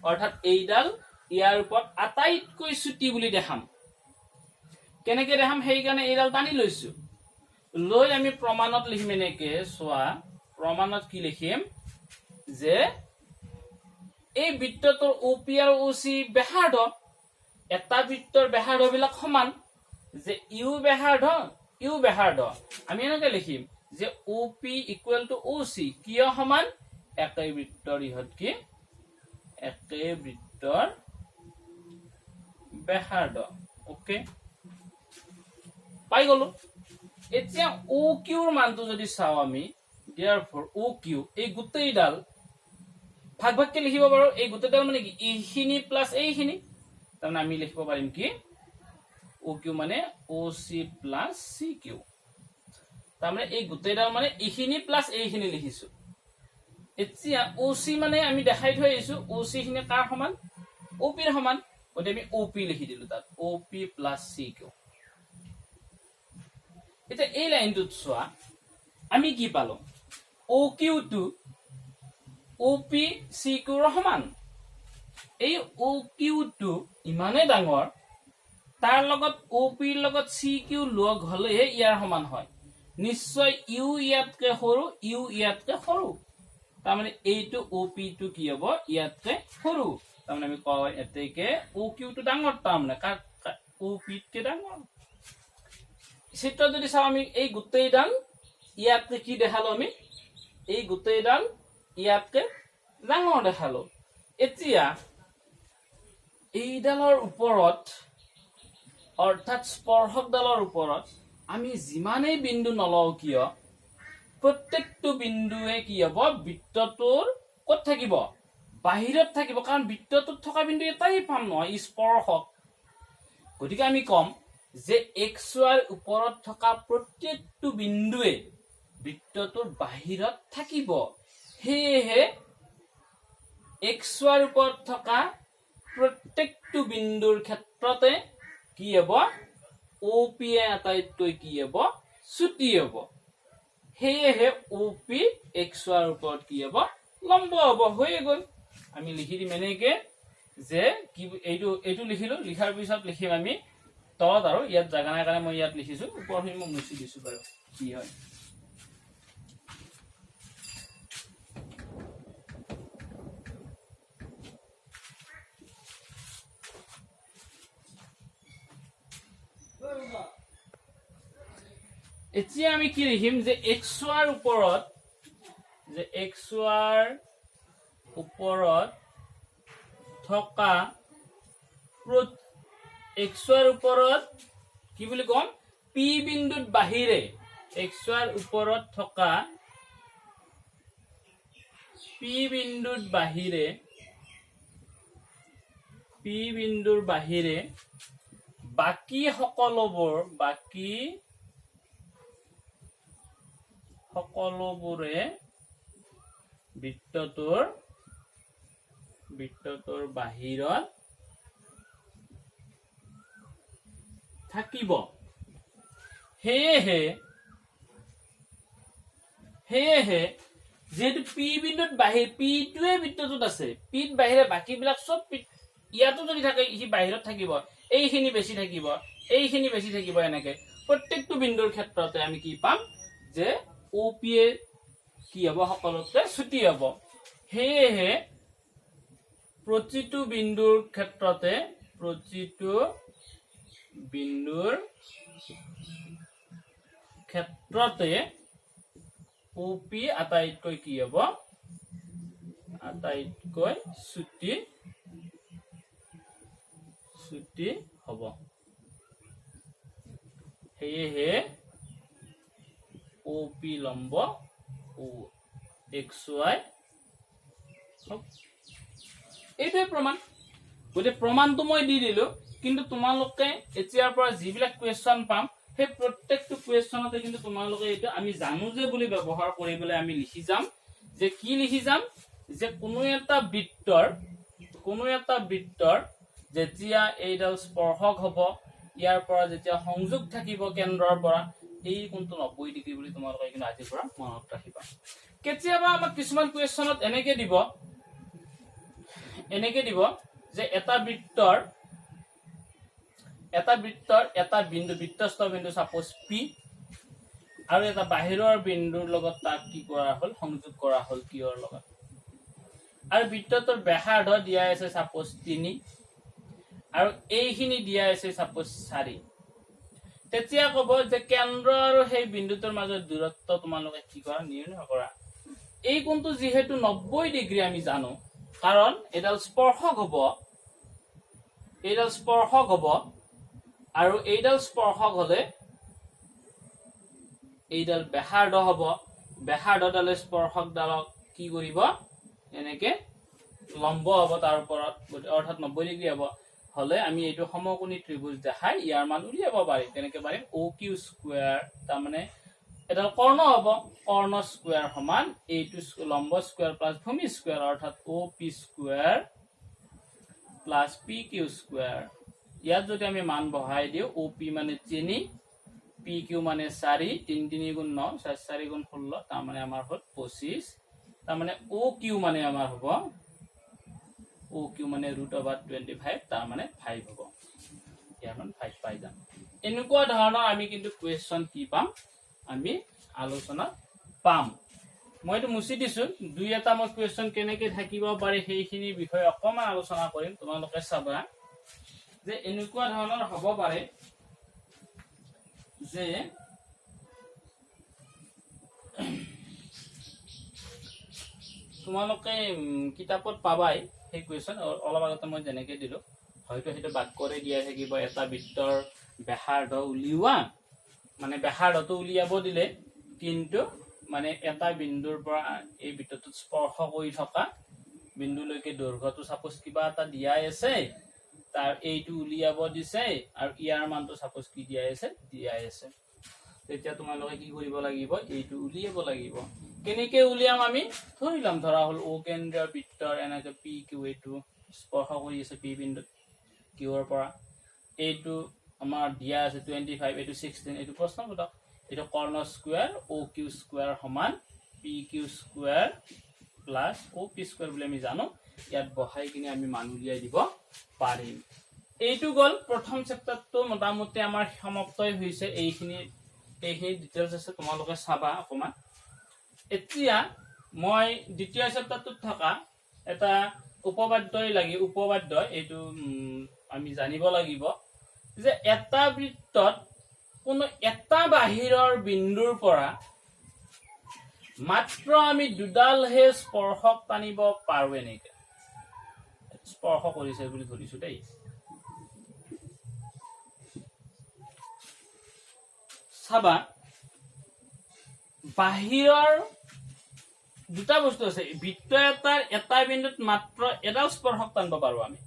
অৰ্থাৎ এইডাল ইয়াৰ ওপৰত আটাইতকৈ চুটি বুলি দেখাম। কেনেকে দেখাম? সেইকাৰণে এইডাল টানি লৈছো। লৈ আমি প্ৰমাণত লিখিম এনেকে। চোৱা, প্ৰমাণত কি লিখিম যে এই বৃত্তটোৰ অ' পি আৰু অ' চি ব্যাসাৰ্ধ, এটা বৃত্তৰ ব্যাসাৰ্ধ বিলাক সমান যে ইউ ব্যাসাৰ্ধ, ইউ ব্যাসাৰ্ধ। আমি এনেকে লিখিম যে OP equal to OC। কিয় সমান? একে বৃত্তৰ ইহঁত কি? একে বৃত্তৰ ব্যাসাৰ্ধ। অ'কে, পাই গলো। এতিয়া অ' কিউৰ মানটো যদি চাওঁ আমি, দেয়াৰফৰ অ' কিউ, এই গোটেইডাল ভাগ ভাগকে লিখিব পাৰো। এই গোটেইডাল মানে কি? এইখিনি প্লাছ এইখিনি। তাৰমানে আমি লিখিব পাৰিম কি, অ' কিউ মানে OC plus CQ। তাৰমানে এই গোটেইডাল মানে এইখিনি প্লাছ এইখিনি লিখিছো। এতিয়া অ' চি মানে আমি দেখাই থৈ আহিছো, অ' চি খিনি কাৰ সমান? অ' পিৰ সমান। গতিকে আমি অ' পি লিখি দিলো তাত, OP plus CQ। এতিয়া এই লাইনটোত চোৱা, আমি কি পালো? অ' কিউটো অ' পি চি কিউৰ সমান। এই অ' কিউটো ইমানেই ডাঙৰ, তাৰ লগত অ' পিৰ লগত চি কিউ লগ হলেহে ইয়াৰ সমান হয়। নিশ্চয় ইউ ইয়াতকে সৰু, ইউ ইয়াতকে সৰু। তাৰমানে এইটো অ' পিটো কি হ'ব? ইয়াতকে সৰু। তাৰমানে আমি কওঁ এতেকে অ' কিউটো ডাঙৰ, তাৰমানে অ' পিতকে ডাঙৰ। চিত্ৰত যদি চাওঁ আমি, এই গোটেইডাল ইয়াতকে কি দেখালো আমি? এই গোটেইডাল ইয়াতকে ডাঙৰ দেখালো। এতিয়া এইডালৰ ওপৰত, অৰ্থাৎ স্পৰ্শকডালৰ ওপৰত আমি যিমানেই বিন্দু নলওঁ কিয়, প্ৰত্যেকটো বিন্দুৱে কি হ'ব? বৃত্তটোৰ ক'ত থাকিব? বাহিৰত থাকিব। কাৰণ বৃত্তটোত থকা বিন্দু এটাই পাম নহয়, ই স্পৰ্শক। গতিকে আমি ক'ম যে এক্স ৱাইৰ ওপৰত থকা প্ৰত্যেকটো বিন্দুৱে বৃত্তটোৰ বাহিৰত থাকিব। সেয়েহে এক্স ৱাইৰ ওপৰত থকা প্ৰত্যেকটো বিন্দুৰ ক্ষেত্ৰতে কি হ'ব? অ' পি আটাইতকৈ কি হ'ব? চুটি হ'ব। সেয়েহে অ' পি এক্স ৱাইৰ ওপৰত কি হ'ব? লম্ব হ'ব। হৈয়ে গ'ল। আমি লিখি দিম এনেকে যে কি, এইটো লিখিলো। লিখাৰ পিছত লিখিম আমি তলত, আৰু ইয়াত জাগা নাই কাৰণে মই ইয়াত লিখিছো। ওপৰখিনি মই মুচি দিছো বাৰু। কি হয়? এতিয়া আমি কি লিখিম যে এক্স ৱাইৰ ওপৰত থকা, এক্স ৱাইৰ ওপৰত কি বুলি ক'ম, পি বিন্দুত বাহিৰে, এক্স ৱাইৰ ওপৰত থকা পি বিন্দুত বাহিৰে, পি বিন্দুৰ বাহিৰে বাকী সকলোবোৰে বৃত্তটোৰ বাহিৰত থাকিব। সেয়েহে যিহেতু পি বিন্দুত বাহিৰ, পিটোৱে বৃত্তটোত আছে, পিত বাহিৰে বাকীবিলাক চব ইয়াতো যদি থাকে সি বাহিৰত থাকিব। এইখিনি বেছি থাকিব, এইখিনি বেছি থাকিব। এনেকে প্ৰত্যেকটো বিন্দুৰ ক্ষেত্ৰতে আমি কি পাম যে অ' পি এ কি হ'ব? সকলোতকৈ চুটি হ'ব। সেয়েহে প্ৰতিটো বিন্দুৰ ক্ষেত্ৰতে অ' পি আটাইতকৈ কি হ'ব? আটাইতকৈ চুটি হ'ব। সেয়েহে অ' পি লম্ব অ' এক্স ৱাই। এইটোৱে প্ৰমাণ। গতিকে প্ৰমাণটো মই দি দিলো, কিন্তু তোমালোকে এতিয়াৰ পৰা যিবিলাক কুৱেশ্যন পাম, সেই প্ৰত্যেকটো কুৱেশ্যনতে কিন্তু তোমালোকে এইটো আমি জানো যে বুলি ব্যৱহাৰ কৰিবলৈ আমি লিখি যাম যে, কি লিখি যাম যে কোনো এটা বৃত্তৰ যেতিয়া এইডাল স্পৰ্শক হ'ব, ইয়াৰ পৰা যেতিয়া সংযোগ থাকিব কেন্দ্ৰৰ পৰা, এই কোণটো 90 ডিগ্ৰী বুলি তোমালোকে কিন্তু আজিৰ পৰা মনত ৰাখিবা। কেতিয়াবা আমাক কিছুমান কুৱেশ্যনত এনেকে দিব যে এটা বৃত্তৰ এটা বিন্দু, বৃত্তস্থ বিন্দু চাপ'জ পি, আৰু এটা বাহিৰৰ বিন্দুৰ লগত তাক কি কৰা হ'ল? সংযোগ কৰা হ'ল কিউৰ লগত। আৰু বৃত্তটোৰ ব্যাসাৰ্ধ দিয়া আছে চাপ'জ 3 আৰু এইখিনি দিয়া আছে চাপ'জ 4। তেতিয়া ক'ব যে কেন্দ্ৰ আৰু সেই বিন্দুটোৰ মাজৰ দূৰত্ব তোমালোকে কি কৰা? নিৰ্ণয় কৰা। এই কোণটো যিহেতু 90 ডিগ্ৰী আমি জানো, কাৰণ এইডাল স্পৰ্শক হ'ব আৰু এইডাল স্পৰ্শক হলে এইডাল ব্যাসাৰ্ধ হ'ব। ব্যাসাৰ্ধডালে স্পৰ্শকডালক কি কৰিব? এনেকে লম্ব হ'ব তাৰ ওপৰত, গতিকে অৰ্থাৎ 90 ডিগ্ৰী হ'ব। হলে আমি এইটো সমকোণী ত্ৰিভুজ দেখাই ইয়াৰ মান উলিয়াব পাৰিম। কেনেকে পাৰিম? অ' কিউ স্কুৱেৰ, তাৰমানে এডাল কৰ্ণ হ'ব, কৰ্ণ স্কুৱেৰ সমান এইটো লম্ব স্কুৱেৰ প্লাছ ভূমি স্কুৱেৰ, অৰ্থাৎ OP square plus PQ square। ইয়াত যদি আমি মান বহাই দিওঁ, অ' পি মানে 3, পি কিউ মানে 4, তিনি তিনি গুণ ন, চাৰি চাৰি গুণ 16, তাৰমানে আমাৰ হ'ল 25। তাৰমানে অ' কিউ মানে আমাৰ হ'ব, অ' কিউ মানে ৰুট অভাৰ 25, তাৰমানে 5 হ'ব। ইয়াৰ মান 5 পাই যাম। এনেকুৱা ধৰণৰ আমি কিন্তু কুৱেশ্যন কি পাম? আমি আলোচনাত পাম। মই এইটো মুচি দিছো। দুই এটা মই কুৱেশ্যন কেনেকে থাকিব পাৰে, সেইখিনিৰ বিষয়ে অকণমান আলোচনা কৰিম। তোমালোকে চাবা যে এনেকুৱা ধৰণৰ হ'ব পাৰে যে তোমালোকে কিতাপত পাবাই সেই কুৱেশ্যন, অলপ আগতে মই যেনেকে দিলো। হয়তো সেইটো বাক্যৰে দিয়া থাকিব, এটা বৃত্তৰ ব্যাসাৰ্ধ উলিওৱা, মানে ব্যাসাৰ্ধটো উলিয়াব দিলে, কিন্তু মানে এটা বিন্দুৰ পৰা এই বৃত্তটোত স্পৰ্শ কৰি থকা বিন্দুলৈকে দৈৰ্ঘ্যটো চাপ'জ কিবা এটা দিয়াই আছে, তাৰ এইটো উলিয়াব দিছে আৰু ইয়াৰ মানটো চাপ'জ কি দিয়াই আছে। তেতিয়া তোমালোকে কি কৰিব লাগিব? এইটো উলিয়াব লাগিব। কেনেকে উলিয়াম? আমি ধৰি ল'ম, ধৰা হ'ল অ' কেন্দ্ৰীয় বৃত্তৰ এনেকে পি কিউ এইটো স্পৰ্শ কৰি আছে পি বিন্দুত কিউৰ পৰা। এইটো আমাৰ দিয়া আছে 25, এইটো 16। এইটো প্ৰশ্নবোধক। এইটো কৰ্ণ স্কুৱেৰ অ' কিউ স্কুৱেৰ সমান PQ square plus OP square বুলি আমি জানো। ইয়াত বহাই কিনে আমি মান উলিয়াই দিব পাৰিম। এইটো গ'ল প্ৰথম চেপ্টাৰটো, মোটামুটি আমাৰ সমাপ্তই হৈছে। এইখিনি ডিটেইলছ আছে, তোমালোকে চাবা অকণমান। এতিয়া মই দ্বিতীয় চেপ্টাৰটোত থকা এটা উপপাদ্যই এইটো আমি জানিব লাগিব যে এটা বৃত্তত কোনো এটা বাহিৰৰ বিন্দুৰ পৰা মাত্ৰ আমি দুডালহে স্পৰ্শক টানিব পাৰো। এনেকে স্পৰ্শ কৰিছে বুলি ধৰিছো দেই। চাবা, বাহিৰৰ দুটা বস্তু আছে। বৃত্ত এটাৰ এটা বিন্দুত মাত্ৰ এডাল স্পৰ্শক টানিব পাৰো আমি,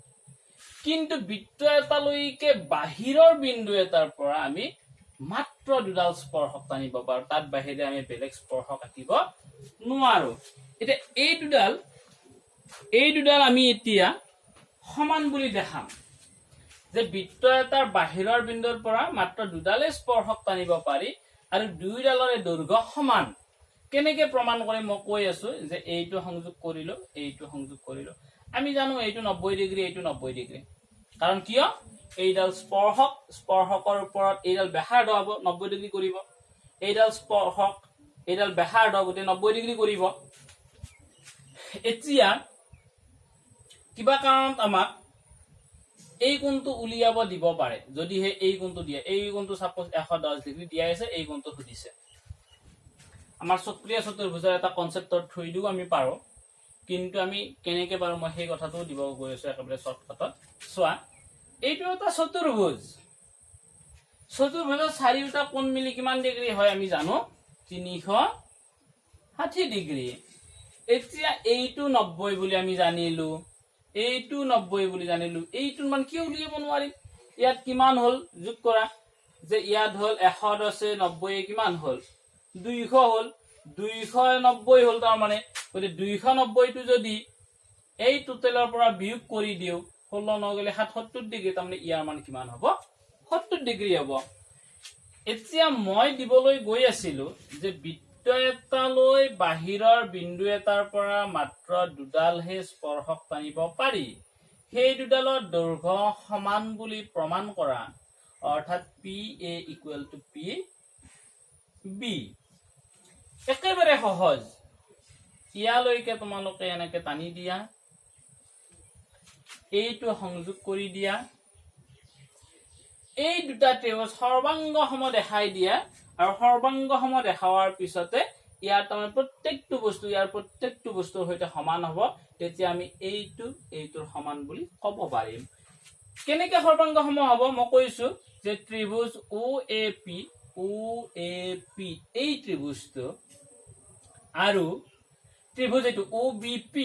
কিন্তু বৃত্ত এটালৈকে বাহিৰৰ বিন্দু এটাৰ পৰা আমি মাত্ৰ দুডাল স্পৰ্শক টানিব পাৰো। তাত বাহিৰে আমি বেলেগ স্পৰ্শক আঁকিব নোৱাৰো। এতিয়া এই দুডাল আমি এতিয়া সমান বুলি দেখাম যে বৃত্ত এটাৰ বাহিৰৰ বিন্দুৰ পৰা মাত্ৰ দুডালে স্পৰ্শক টানিব পাৰি আৰু দুয়োডালৰে দৈৰ্ঘ্য সমান। কেনেকে প্ৰমাণ কৰিম? মই কৈ আছো যে এইটো সংযোগ কৰিলো, এইটো সংযোগ কৰিলো। আমি জানো এইটো 90 ডিগ্ৰী, এইটো 90 ডিগ্ৰী। কাৰণ কিয়? এইডাল স্পৰ্শক, স্পৰ্শকৰ ওপৰত এইডাল ব্যাসাৰ্ধ হ'ব, 90 ডিগ্ৰী কৰিব। এইডাল স্পৰ্শক, এইডাল ব্যাসাৰ্ধ, গোটেই 90 ডিগ্ৰী কৰিব। এতিয়া কিবা কাৰণত আমাক এই কোণটো উলিয়াব দিব পাৰে। যদিহে এই কোণটো দিয়ে, এই কোণটো চাপ'জ 110 ডিগ্ৰী দিয়া আছে, এই কোণটো সুধিছে, আমাৰ চক্ৰীয় চতুৰ্ভুজৰ এটা কনচেপ্টৰ থ্ৰুইদিও আমি পাৰোঁ। কিন্তু আমি কেনেকে পাৰোঁ, মই সেই কথাটোও দিব গৈ আছো একেবাৰে শ্বৰ্টকাটত। চোৱা, এইটো এটা চতুৰ্ভুজ। চতুৰ্ভুজৰ চাৰিওটা কোণ মিলি কিমান ডিগ্ৰী হয় আমি জানো, 360 ডিগ্ৰী। এতিয়া এইটো 90 বুলি আমি জানিলো, এইটো 90 বুলি জানিলো, এইটোৰ মান কিয় উলিয়াব নোৱাৰিম? ইয়াত কিমান হ'ল যোগ কৰা যে ইয়াত হ'ল 110-এ 90 কিমান হ'ল? 200 হ'ল। 290 হ'ল তাৰমানে। গতিকে 290টো যদি এই টোটেলৰ পৰা বিয়োগ কৰি দিওঁ, 16 ন গ'লে 7, 70 ডিগ্ৰী। তাৰমানে ইয়াৰ মান কিমান হ'ব? 70 ডিগ্ৰী হ'ব। এতিয়া মই দিবলৈ গৈ আছিলো যে বৃত্ত এটালৈ বাহিৰৰ বিন্দু এটাৰ পৰা মাত্ৰ দুডালহে স্পৰ্শক টানিব পাৰি, সেই দুডালৰ দৈৰ্ঘ্য সমান বুলি প্ৰমাণ কৰা, অৰ্থাৎ PA equal to PB। একেবাৰে সহজ। ইয়ালৈকে তোমালোকে এনেকে টানি দিয়া, এইটো সংযোগ কৰি দিয়া, এই দুটা ত্ৰিভুজ সৰ্বাংগ সম দেখাই দিয়া। আৰু সৰ্বাংগ সম দেখাৱাৰ পিছতে ইয়াৰ তাৰমানে প্ৰত্যেকটো বস্তু ইয়াৰ প্ৰত্যেকটো বস্তুৰ সৈতে সমান হ'ব। তেতিয়া আমি এইটো এইটোৰ সমান বুলি ক'ব পাৰিম। কেনেকে সৰ্বাংগ সম হ'ব? মই কৈছো যে ত্ৰিভুজ OAP, OAP এই ত্ৰিভুজটো আৰু ত্ৰিভুজ এইটো OBP,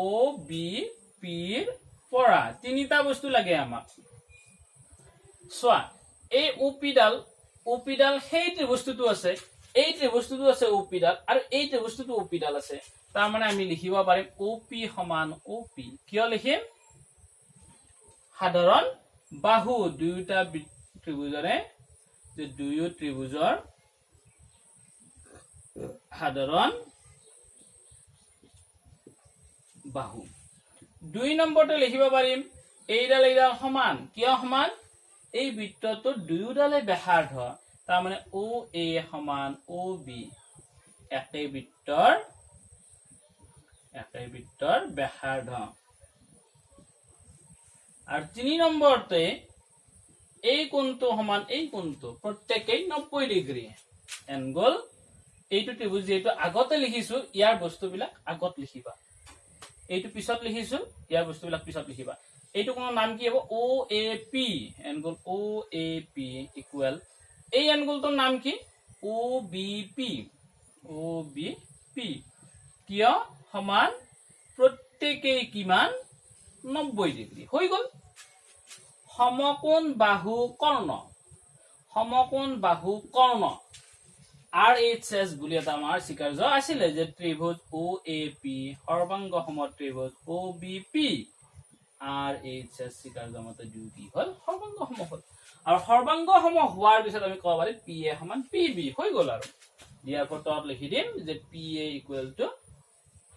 OBPৰ পৰা তিনিটা বস্তু লাগে আমাক। চোৱা, এই অ' পিডাল সেই ত্ৰিভুজটোতো আছে, এই ত্ৰিভুজটোতো আছে অ' পিডাল আৰু এই ত্ৰিভুজটোতো অ' পিডাল আছে। তাৰমানে আমি লিখিব পাৰিম অ' পি সমান অ' পি। কিয় লিখিম? সাধাৰণ বাহু দুয়োটা ত্ৰিভুজৰে, যে দুয়ো ত্ৰিভুজৰ সাধাৰণ বাহু। দুই নম্বৰতে লিখিব পাৰিম এইডাল এইডাল সমান। কিয় সমান? এই বৃত্তটোৰ দুয়োডালে ব্যাসাৰ্ধ। তাৰমানে অ' এ সমান অ' বি, একে বৃত্তৰ ব্যাসাৰ্ধ। আৰু তিনি নম্বৰতে এই কোণটো সমান এই কোণটো, প্ৰত্যেকেই 90 ডিগ্ৰী এংগল। এইটো ত্ৰিভুজ যিহেতু আগতে লিখিছো, ইয়াৰ বস্তুবিলাক আগত লিখিবা। এইটো পিছত লিখিছো, ইয়াৰ বস্তুবিলাক পিছত লিখিবা। এইটো কোণৰ নাম কি হ'ব? OAP, angle OAP equal এই এংগলটোৰ নাম কি? OBP, OBP। কিয় সমান? প্ৰত্যেকেই কিমান? 90 ডিগ্ৰী হৈ গ'ল। সমকোণ বাহু কৰ্ণ, সমকোণ বাহু কৰ্ণ, RHS বুলি এটা আমাৰ স্বীকাৰ্য আছিলে যে ত্ৰিভুজ OAP সৰ্বাংগ সম ত্ৰিভুজ OBP। RHS স্বীকাৰ্য মতে দুয়ো কি হ'ল? সৰ্বাংগ সম হ'ল। আৰু সৰ্বাংগ সম হোৱাৰ পিছত আমি ক'ব পাৰিম PA সমান PB হৈ গ'ল। আৰু দিয়াৰ তলত লিখি দিম যে PA equal to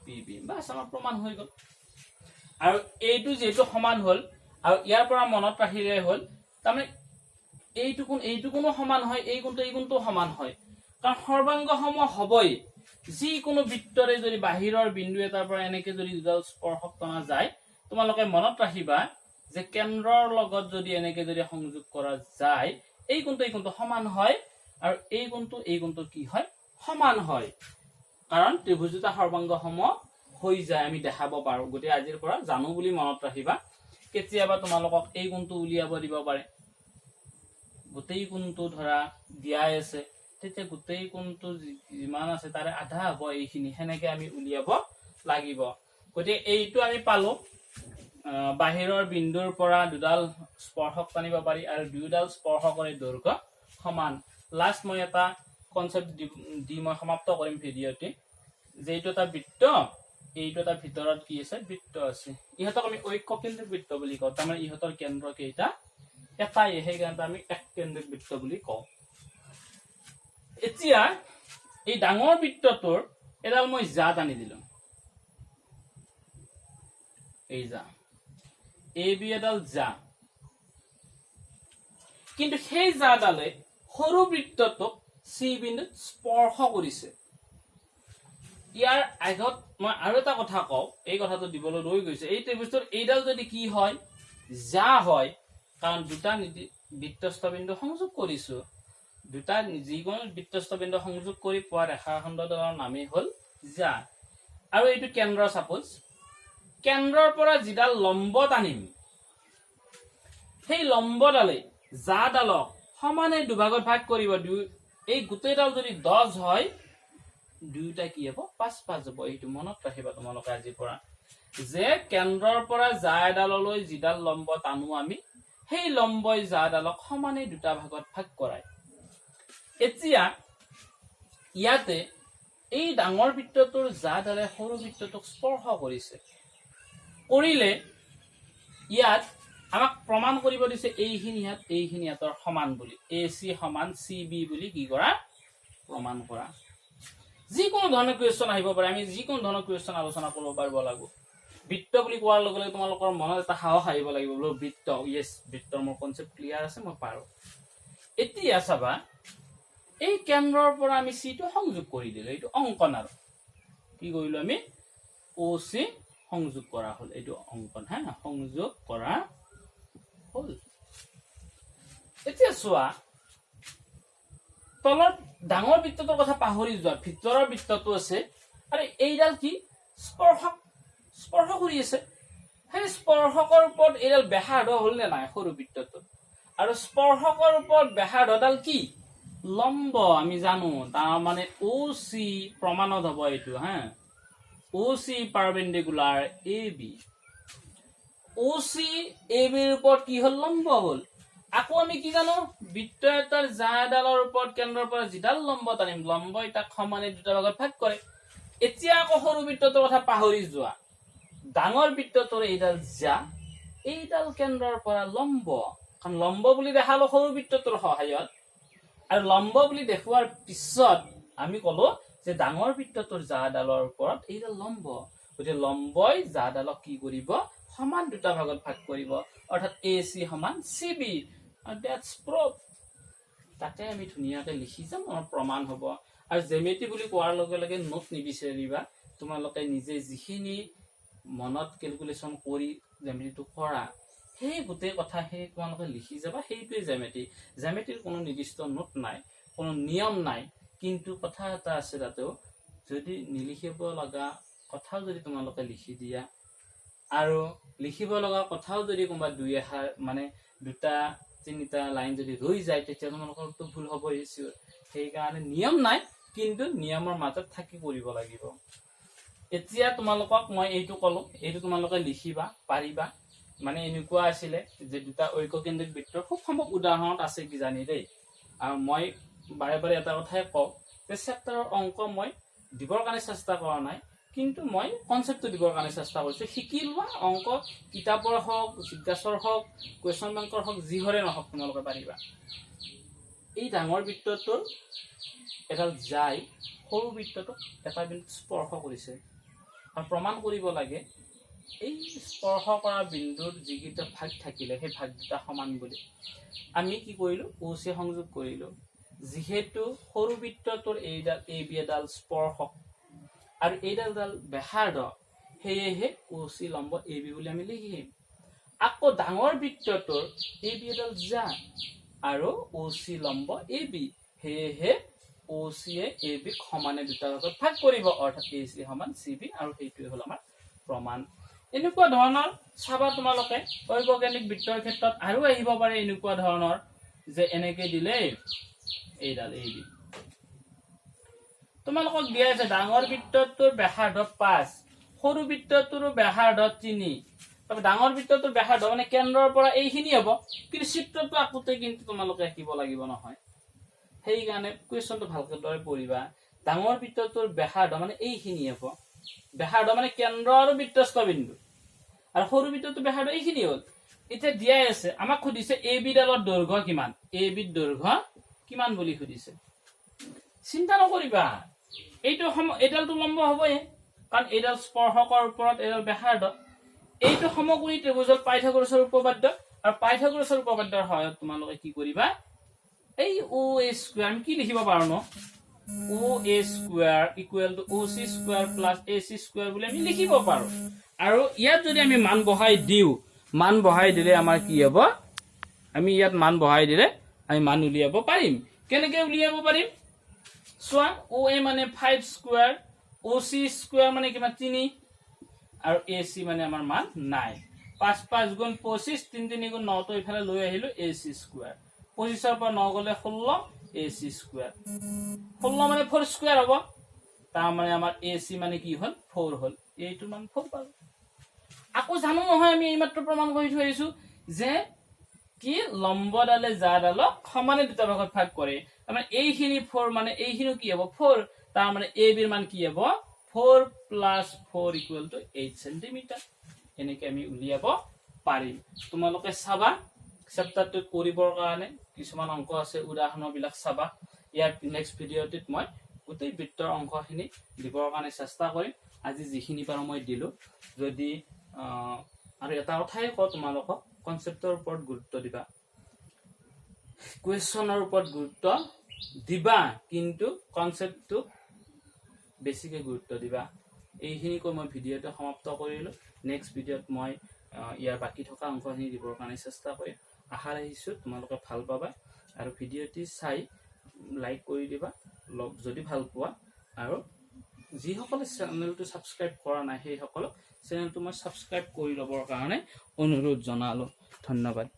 PB। Bus, আমাৰ প্ৰমাণ হৈ গ'ল। আৰু এইটো যিহেতু সমান হ'ল আৰু ইয়াৰ পৰা মনত ৰাখিলে হ'ল, তাৰমানে এইটো কোণ এইটো কোণো সমান হয়, এই কোণটো এই কোণটো সমান হয়, কাৰণ সৰ্বাংগ সম হবই। যিকোনো বৃত্তৰে যদি বাহিৰৰ বিন্দু এটাৰ পৰা এনেকে যদি দুডাল স্পৰ্শক টনা যায়, তোমালোকে মনত ৰাখিবা যে কেন্দ্ৰৰ লগত যদি এনেকে যদি সংযোগ কৰা যায়, এই কোণটো এই কোণটো সমান হয় আৰু এই কোণটো এই কোণটো কি হয়? সমান হয়। কাৰণ ত্ৰিভুজ দুটা সৰ্বাংগ সম হৈ যায়, আমি দেখাব পাৰো। গতিকে আজিৰ পৰা জানো বুলি মনত ৰাখিবা। কেতিয়াবা তোমালোকক এই কোণটো উলিয়াব দিব পাৰে। গোটেই কোণটো ধৰা দিয়াই আছে, তেতিয়া গোটেই কোণটো যিমান আছে তাৰে আধা হ'ব এইখিনি, সেনেকে আমি উলিয়াব লাগিব। গতিকে এইটো আমি পালো, বাহিৰৰ বিন্দুৰ পৰা দুডাল স্পৰ্শক টানিব পাৰি আৰু দুয়োডাল স্পৰ্শকৰে দৈৰ্ঘ্য সমান। লাষ্ট মই এটা কনচেপ্ট দি মই সমাপ্ত কৰিম ভিডিঅ'টি যে এইটো এটা বৃত্ত, এইটো এটা ভিতৰত কি আছে? বৃত্ত আছে। ইহঁতক আমি ঐক্যকেন্দ্ৰিক বৃত্ত বুলি কওঁ। তাৰমানে ইহঁতৰ কেন্দ্ৰ কেইটা এটাই, সেইকাৰণে আমি এককেন্দ্ৰিক বৃত্ত বুলি কওঁ। এতিয়া এই ডাঙৰ বৃত্তটোৰ এডাল মই জা টানি দিলো। এই জা AB এডাল জা। কিন্তু সেই জাডালে সৰু বৃত্তটোক চি বিন্দুত স্পৰ্শ কৰিছে। ইয়াৰ আগত মই আৰু এটা কথা কওঁ, এই কথাটো দিবলৈ ৰৈ গৈছে। এই ত্ৰিভুজটোৰ এইডাল যদি কি হয়, যা হয়, কাৰণ দুটা বৃত্তস্থ বিন্দু সংযোগ কৰিছো, দুটা যিকোনো বৃত্তস্থ বিন্দু সংযোগ কৰি পোৱা ৰেখাখণ্ডডালৰ নামেই হ'ল যা। আৰু এইটো কেন্দ্ৰ। চাপোজ কেন্দ্ৰৰ পৰা যিডাল লম্ব টানিম, সেই লম্বডালে জাডালক সমানে দুভাগত ভাগ কৰিব। দুই এই গোটেইডাল যদি 10 হয়, দুয়োটা কি হ'ব? পাঁচ পাঁচ হ'ব। এইটো মনত ৰাখিবা তোমালোকে আজিৰ পৰা যে কেন্দ্ৰৰ পৰা জা এডাললৈ যিডাল লম্ব টানো আমি, সেই লম্বই জাডালক সমানে দুটা ভাগত ভাগ কৰায়। এতিয়া ইয়াতে এই ডাঙৰ বৃত্তটোৰ জাডালে সৰু বৃত্তটোক স্পৰ্শ কৰিছে। কৰিলে ইয়াত আমাক প্ৰমাণ কৰিব দিছে এইখিনি ইয়াত এইখিনি ইয়াতৰ সমান বুলি, এ চি সমান চি বি বুলি কি কৰা? প্ৰমাণ কৰা। যিকোনো ধৰণৰ কুৱেশ্যন আহিব পাৰে, আমি যিকোনো ধৰণৰ কুৱেশ্যন আলোচনা কৰিব পাৰিব লাগিব। বৃত্ত বুলি কোৱাৰ লগে লগে তোমালোকৰ মনত এটা সাহস আহিব লাগিব, বোলো বৃত্ত, য়েছ, বৃত্তৰ মোৰ কনচেপ্ট ক্লিয়াৰ আছে, মই পাৰো। এতিয়া চাবা, এই কেন্দ্ৰৰ পৰা আমি চিটো সংযোগ কৰি দিলো। এইটো অংকন। আৰু কি কৰিলো আমি? অ' চি সংযোগ কৰা হ'ল। এইটো অংকন হা, সংযোগ কৰা হ'ল। এতিয়া চোৱা, তলত ডাঙৰ বৃত্তটোৰ কথা পাহৰি যোৱা, ভিতৰৰ বৃত্তটো আছে আৰু এইডাল কি? স্পৰ্শক, স্পৰ্শ কৰি আছে। সেই স্পৰ্শকৰ ওপৰত এইডাল ব্যাসাৰ্ধ হ'ল নে নাই সৰু বৃত্তটোত? আৰু স্পৰ্শকৰ ওপৰত ব্যাসাৰ্ধডাল কি? লম্ব, আমি জানো। তাৰ মানে অ' চি প্ৰমাণত হ'ব এইটো হা, অ' C perpendicular A B. O' C এ বিৰ ওপৰত কি হ'ল? লম্ব হ'ল। আকৌ আমি কি জানো? বৃত্ত এটাৰ জা এডালৰ ওপৰত কেন্দ্ৰৰ পৰা যিডাল লম্ব টানিম, লম্বই তাক সমানে দুটা ভাগত ভাগ কৰে। এতিয়া আকৌ সৰু বৃত্তটোৰ কথা পাহৰি যোৱা, ডাঙৰ বৃত্তটোৰ এইডাল জা, এইডাল কেন্দ্ৰৰ পৰা লম্ব। কাৰণ লম্ব বুলি দেখালো সৰু বৃত্তটোৰ সহায়ত আৰু লম্ব বুলি দেখুওৱাৰ পিছত আমি কলো যে ডাঙৰ বৃত্তটোৰ জাডালৰ ওপৰত এইডাল লম্ব। গতিকে লম্বই জাডালক কি কৰিব? সমান দুটা ভাগত ভাগ কৰিব, অৰ্থাৎ এ চি সমান চি বি। That's proof. তাতে আমি ধুনীয়াকে লিখি যাম, আমাৰ প্ৰমাণ হ'ব। আৰু জেমেটি বুলি কোৱাৰ লগে লগে নোট নিবিচাৰিবা। তোমালোকে নিজে যিখিনি মনত কেলকুলেশ্যন কৰি জেমেটিটো কৰা, সেই গোটেই কথাখিনি তোমালোকে লিখি যাবা, সেইটোৱে জেমেটি। জেমেটিৰ কোনো নিৰ্দিষ্ট নোট নাই, কোনো নিয়ম নাই। কিন্তু কথা এটা আছে, তাতেও যদি নিলিখিব লগা কথাও যদি তোমালোকে লিখি দিয়া আৰু লিখিব লগা কথাও যদি কোনোবা দুই এষাৰ, মানে দুটা তিনিটা লাইন যদি ৰৈ যায়, তেতিয়া তোমালোকৰতো ভুল হ'বই চিয়'ৰ। সেইকাৰণে নিয়ম নাই, কিন্তু নিয়মৰ মাজত থাকি কৰিব লাগিব। এতিয়া তোমালোকক মই এইটো ক'লো, এইটো তোমালোকে লিখিবা পাৰিবা। মানে এনেকুৱা আছিলে যে দুটা ঐককেন্দ্ৰিক বৃত্তৰ খুব সম্ভৱ উদাহৰণত আছে কিজানি দেই। আৰু মই বাৰে বাৰে এটা কথাই কওঁ যে চেপ্টাৰৰ অংক মই দিবৰ কাৰণে চেষ্টা কৰা নাই, কিন্তু মই কনচেপ্টটো দিবৰ কাৰণে চেষ্টা কৰিছোঁ। শিকি লোৱা। অংক কিতাপৰ হওক, জিজ্ঞাসৰ হওক, কুৱেশ্যন বেংকৰ হওক, যিহৰে নহওক, তোমালোকে পাৰিবা। এই ডাঙৰ বৃত্তটোৰ এডাল যাই সৰু বৃত্তটোক এটা বিন্দুত স্পৰ্শ কৰিছে আৰু প্ৰমাণ কৰিব লাগে এই স্পৰ্শ কৰা বিন্দুৰ যিকেইটা ভাগ থাকিলে সেই ভাগ দুটা সমান বুলি। আমি কি কৰিলো? অ চি সংযোগ কৰিলো। যিহেতু সৰু বৃত্তটোৰ এইডাল এ বি এডাল স্পৰ্শক আৰু এইডাল ডাল ব্যাসাৰ্ধ, সেয়েহে অ চি লম্ব এ বি বুলি আমি লিখিম। আকৌ ডাঙৰ বৃত্তটোৰ এ বি এডাল যা আৰু অ চি লম্ব এ বি, সেয়েহে অ চিয়ে এ বিক সমানে দুটা ভাগত ভাগ কৰিব, অৰ্থাৎ এ চি সমান চি বি। আৰু সেইটোৱে হ'ল আমাৰ প্ৰমাণ। এনেকুৱা ধৰণৰ চাবা তোমালোকে, ঐককেন্দ্ৰিক বৃত্তৰ ক্ষেত্ৰত আৰু আহিব পাৰে এনেকুৱা ধৰণৰ যে এনেকে দিলে এইডাল এ বি তোমালোকক দিয়া আছে, ডাঙৰ বৃত্তটোৰ ব্যাসাৰ্ধ 5, সৰু বৃত্তটোৰো ব্যাসাৰ্ধ 3। তবে ডাঙৰ বৃত্তটোৰ ব্যাসাৰ্ধ মানে কেন্দ্ৰৰ পৰা এইখিনি হ'ব। কিন্তু চিত্ৰটো আঁকোতে কিন্তু তোমালোকে আঁকিব লাগিব নহয়, সেইকাৰণে কুৱেশ্যনটো ভালকে দৰে পঢ়িবা। ডাঙৰ বৃত্তটোৰ ব্যাসাৰ্ধ মানে এইখিনি হ'ব। ব্যাসাৰ্ধ মানে কেন্দ্ৰ আৰু বৃত্তস্থ বিন্দু। আৰু সৰু বৃত্তটোৰ ব্যাসাৰ্ধ এইখিনি হ'ল। এতিয়া দিয়াই আছে, আমাক সুধিছে এ বি ডালৰ দৈৰ্ঘ্য কিমান, এ বিৰ দৈৰ্ঘ্য কিমান বুলি সুধিছে। চিন্তা নকৰিবা, এইটো সম এইডালটো লম্ব হ'বই, কাৰণ এইডাল স্পৰ্শকৰ ওপৰত এইডাল ব্যাসাৰ্ধ। এইটো সমকোণী ত্ৰিভুজত পাইথাগোৰাছৰ উপপাদ্য। আৰু পাইথাগোৰাছৰ উপপাদ্যৰ সহায়ত তোমালোকে কি কৰিবা? এই অ' এ স্কুৱেৰ আমি কি লিখিব পাৰো ন? OA square equal to OC square plus AC square বুলি আমি লিখিব পাৰো। আৰু ইয়াত যদি আমি মান বহাই দিওঁ, মান বহাই দিলে আমাৰ কি হ'ব? আমি ইয়াত মান বহাই দিলে আমি মান উলিয়াব পাৰিম। কেনেকে উলিয়াব পাৰিম চোৱা। অ' এ মানে 5 স্কুৱেৰ, অ' চি স্কুৱেৰ মানে কিমান? 3। আৰু এ চি মানে আমাৰ মান নাই। 5 5 গুণ 25, 3 3 গুণ 9টো ইফালে লৈ আহিলো, এ চি স্কুৱেৰ। 25ৰ পৰা 9 গ'লে 16 এ চি স্কুৱেৰ। 16 মানে 4 স্কুৱেৰ হ'ব। তাৰমানে আমাৰ এ চি মানে কি হ'ল? 4 হ'ল। এইটো মান 4 পালো। আকৌ জানো নহয়, আমি এইমাত্ৰ প্ৰমাণ কৰি থৈ আহিছো যে কি লম্বডালে জ্যাডালক সমানে দুটা ভাগত ভাগ কৰে। তাৰমানে এইখিনি 4 মানে এইখিনিও কি হ'ব? 4। তাৰমানে এ বিৰ মান কি হ'ব? 4 plus 4 equal to 8 centimeter। এনেকে আমি উলিয়াব পাৰিম। তোমালোকে চাবা, চেপ্টাৰটোত কৰিবৰ কাৰণে কিছুমান অংক আছে, উদাহৰণবিলাক চাবা। ইয়াৰ নেক্সট ভিডিঅ'টোত মই গোটেই বৃত্তৰ অংশখিনি দিবৰ কাৰণে চেষ্টা কৰিম। আজি যিখিনি পাৰোঁ মই দিলোঁ। যদি আৰু এটা কথাই কওঁ তোমালোকক, কনচেপ্টৰ ওপৰত গুৰুত্ব দিবা, কুৱেশ্যনৰ ওপৰত গুৰুত্ব দিবা, কিন্তু কনচেপ্টটোক বেছিকে গুৰুত্ব দিবা। এইখিনি কৈ মই ভিডিঅ'টো সমাপ্ত কৰিলোঁ। নেক্সট ভিডিঅ'ত মই ইয়াৰ বাকী থকা অংশখিনি দিবৰ কাৰণে চেষ্টা কৰিম। আশা ৰাখিছোঁ তোমালোকে ভাল পাবা আৰু ভিডিঅ'টি চাই লাইক কৰি দিবা লগ যদি ভাল পোৱা। আৰু যিসকলে চেনেলটো ছাবস্ক্ৰাইব কৰা নাই, সেইসকলক চেনেলটো মই ছাবস্ক্ৰাইব কৰি ল'বৰ কাৰণে অনুৰোধ জনালোঁ। ধন্যবাদ।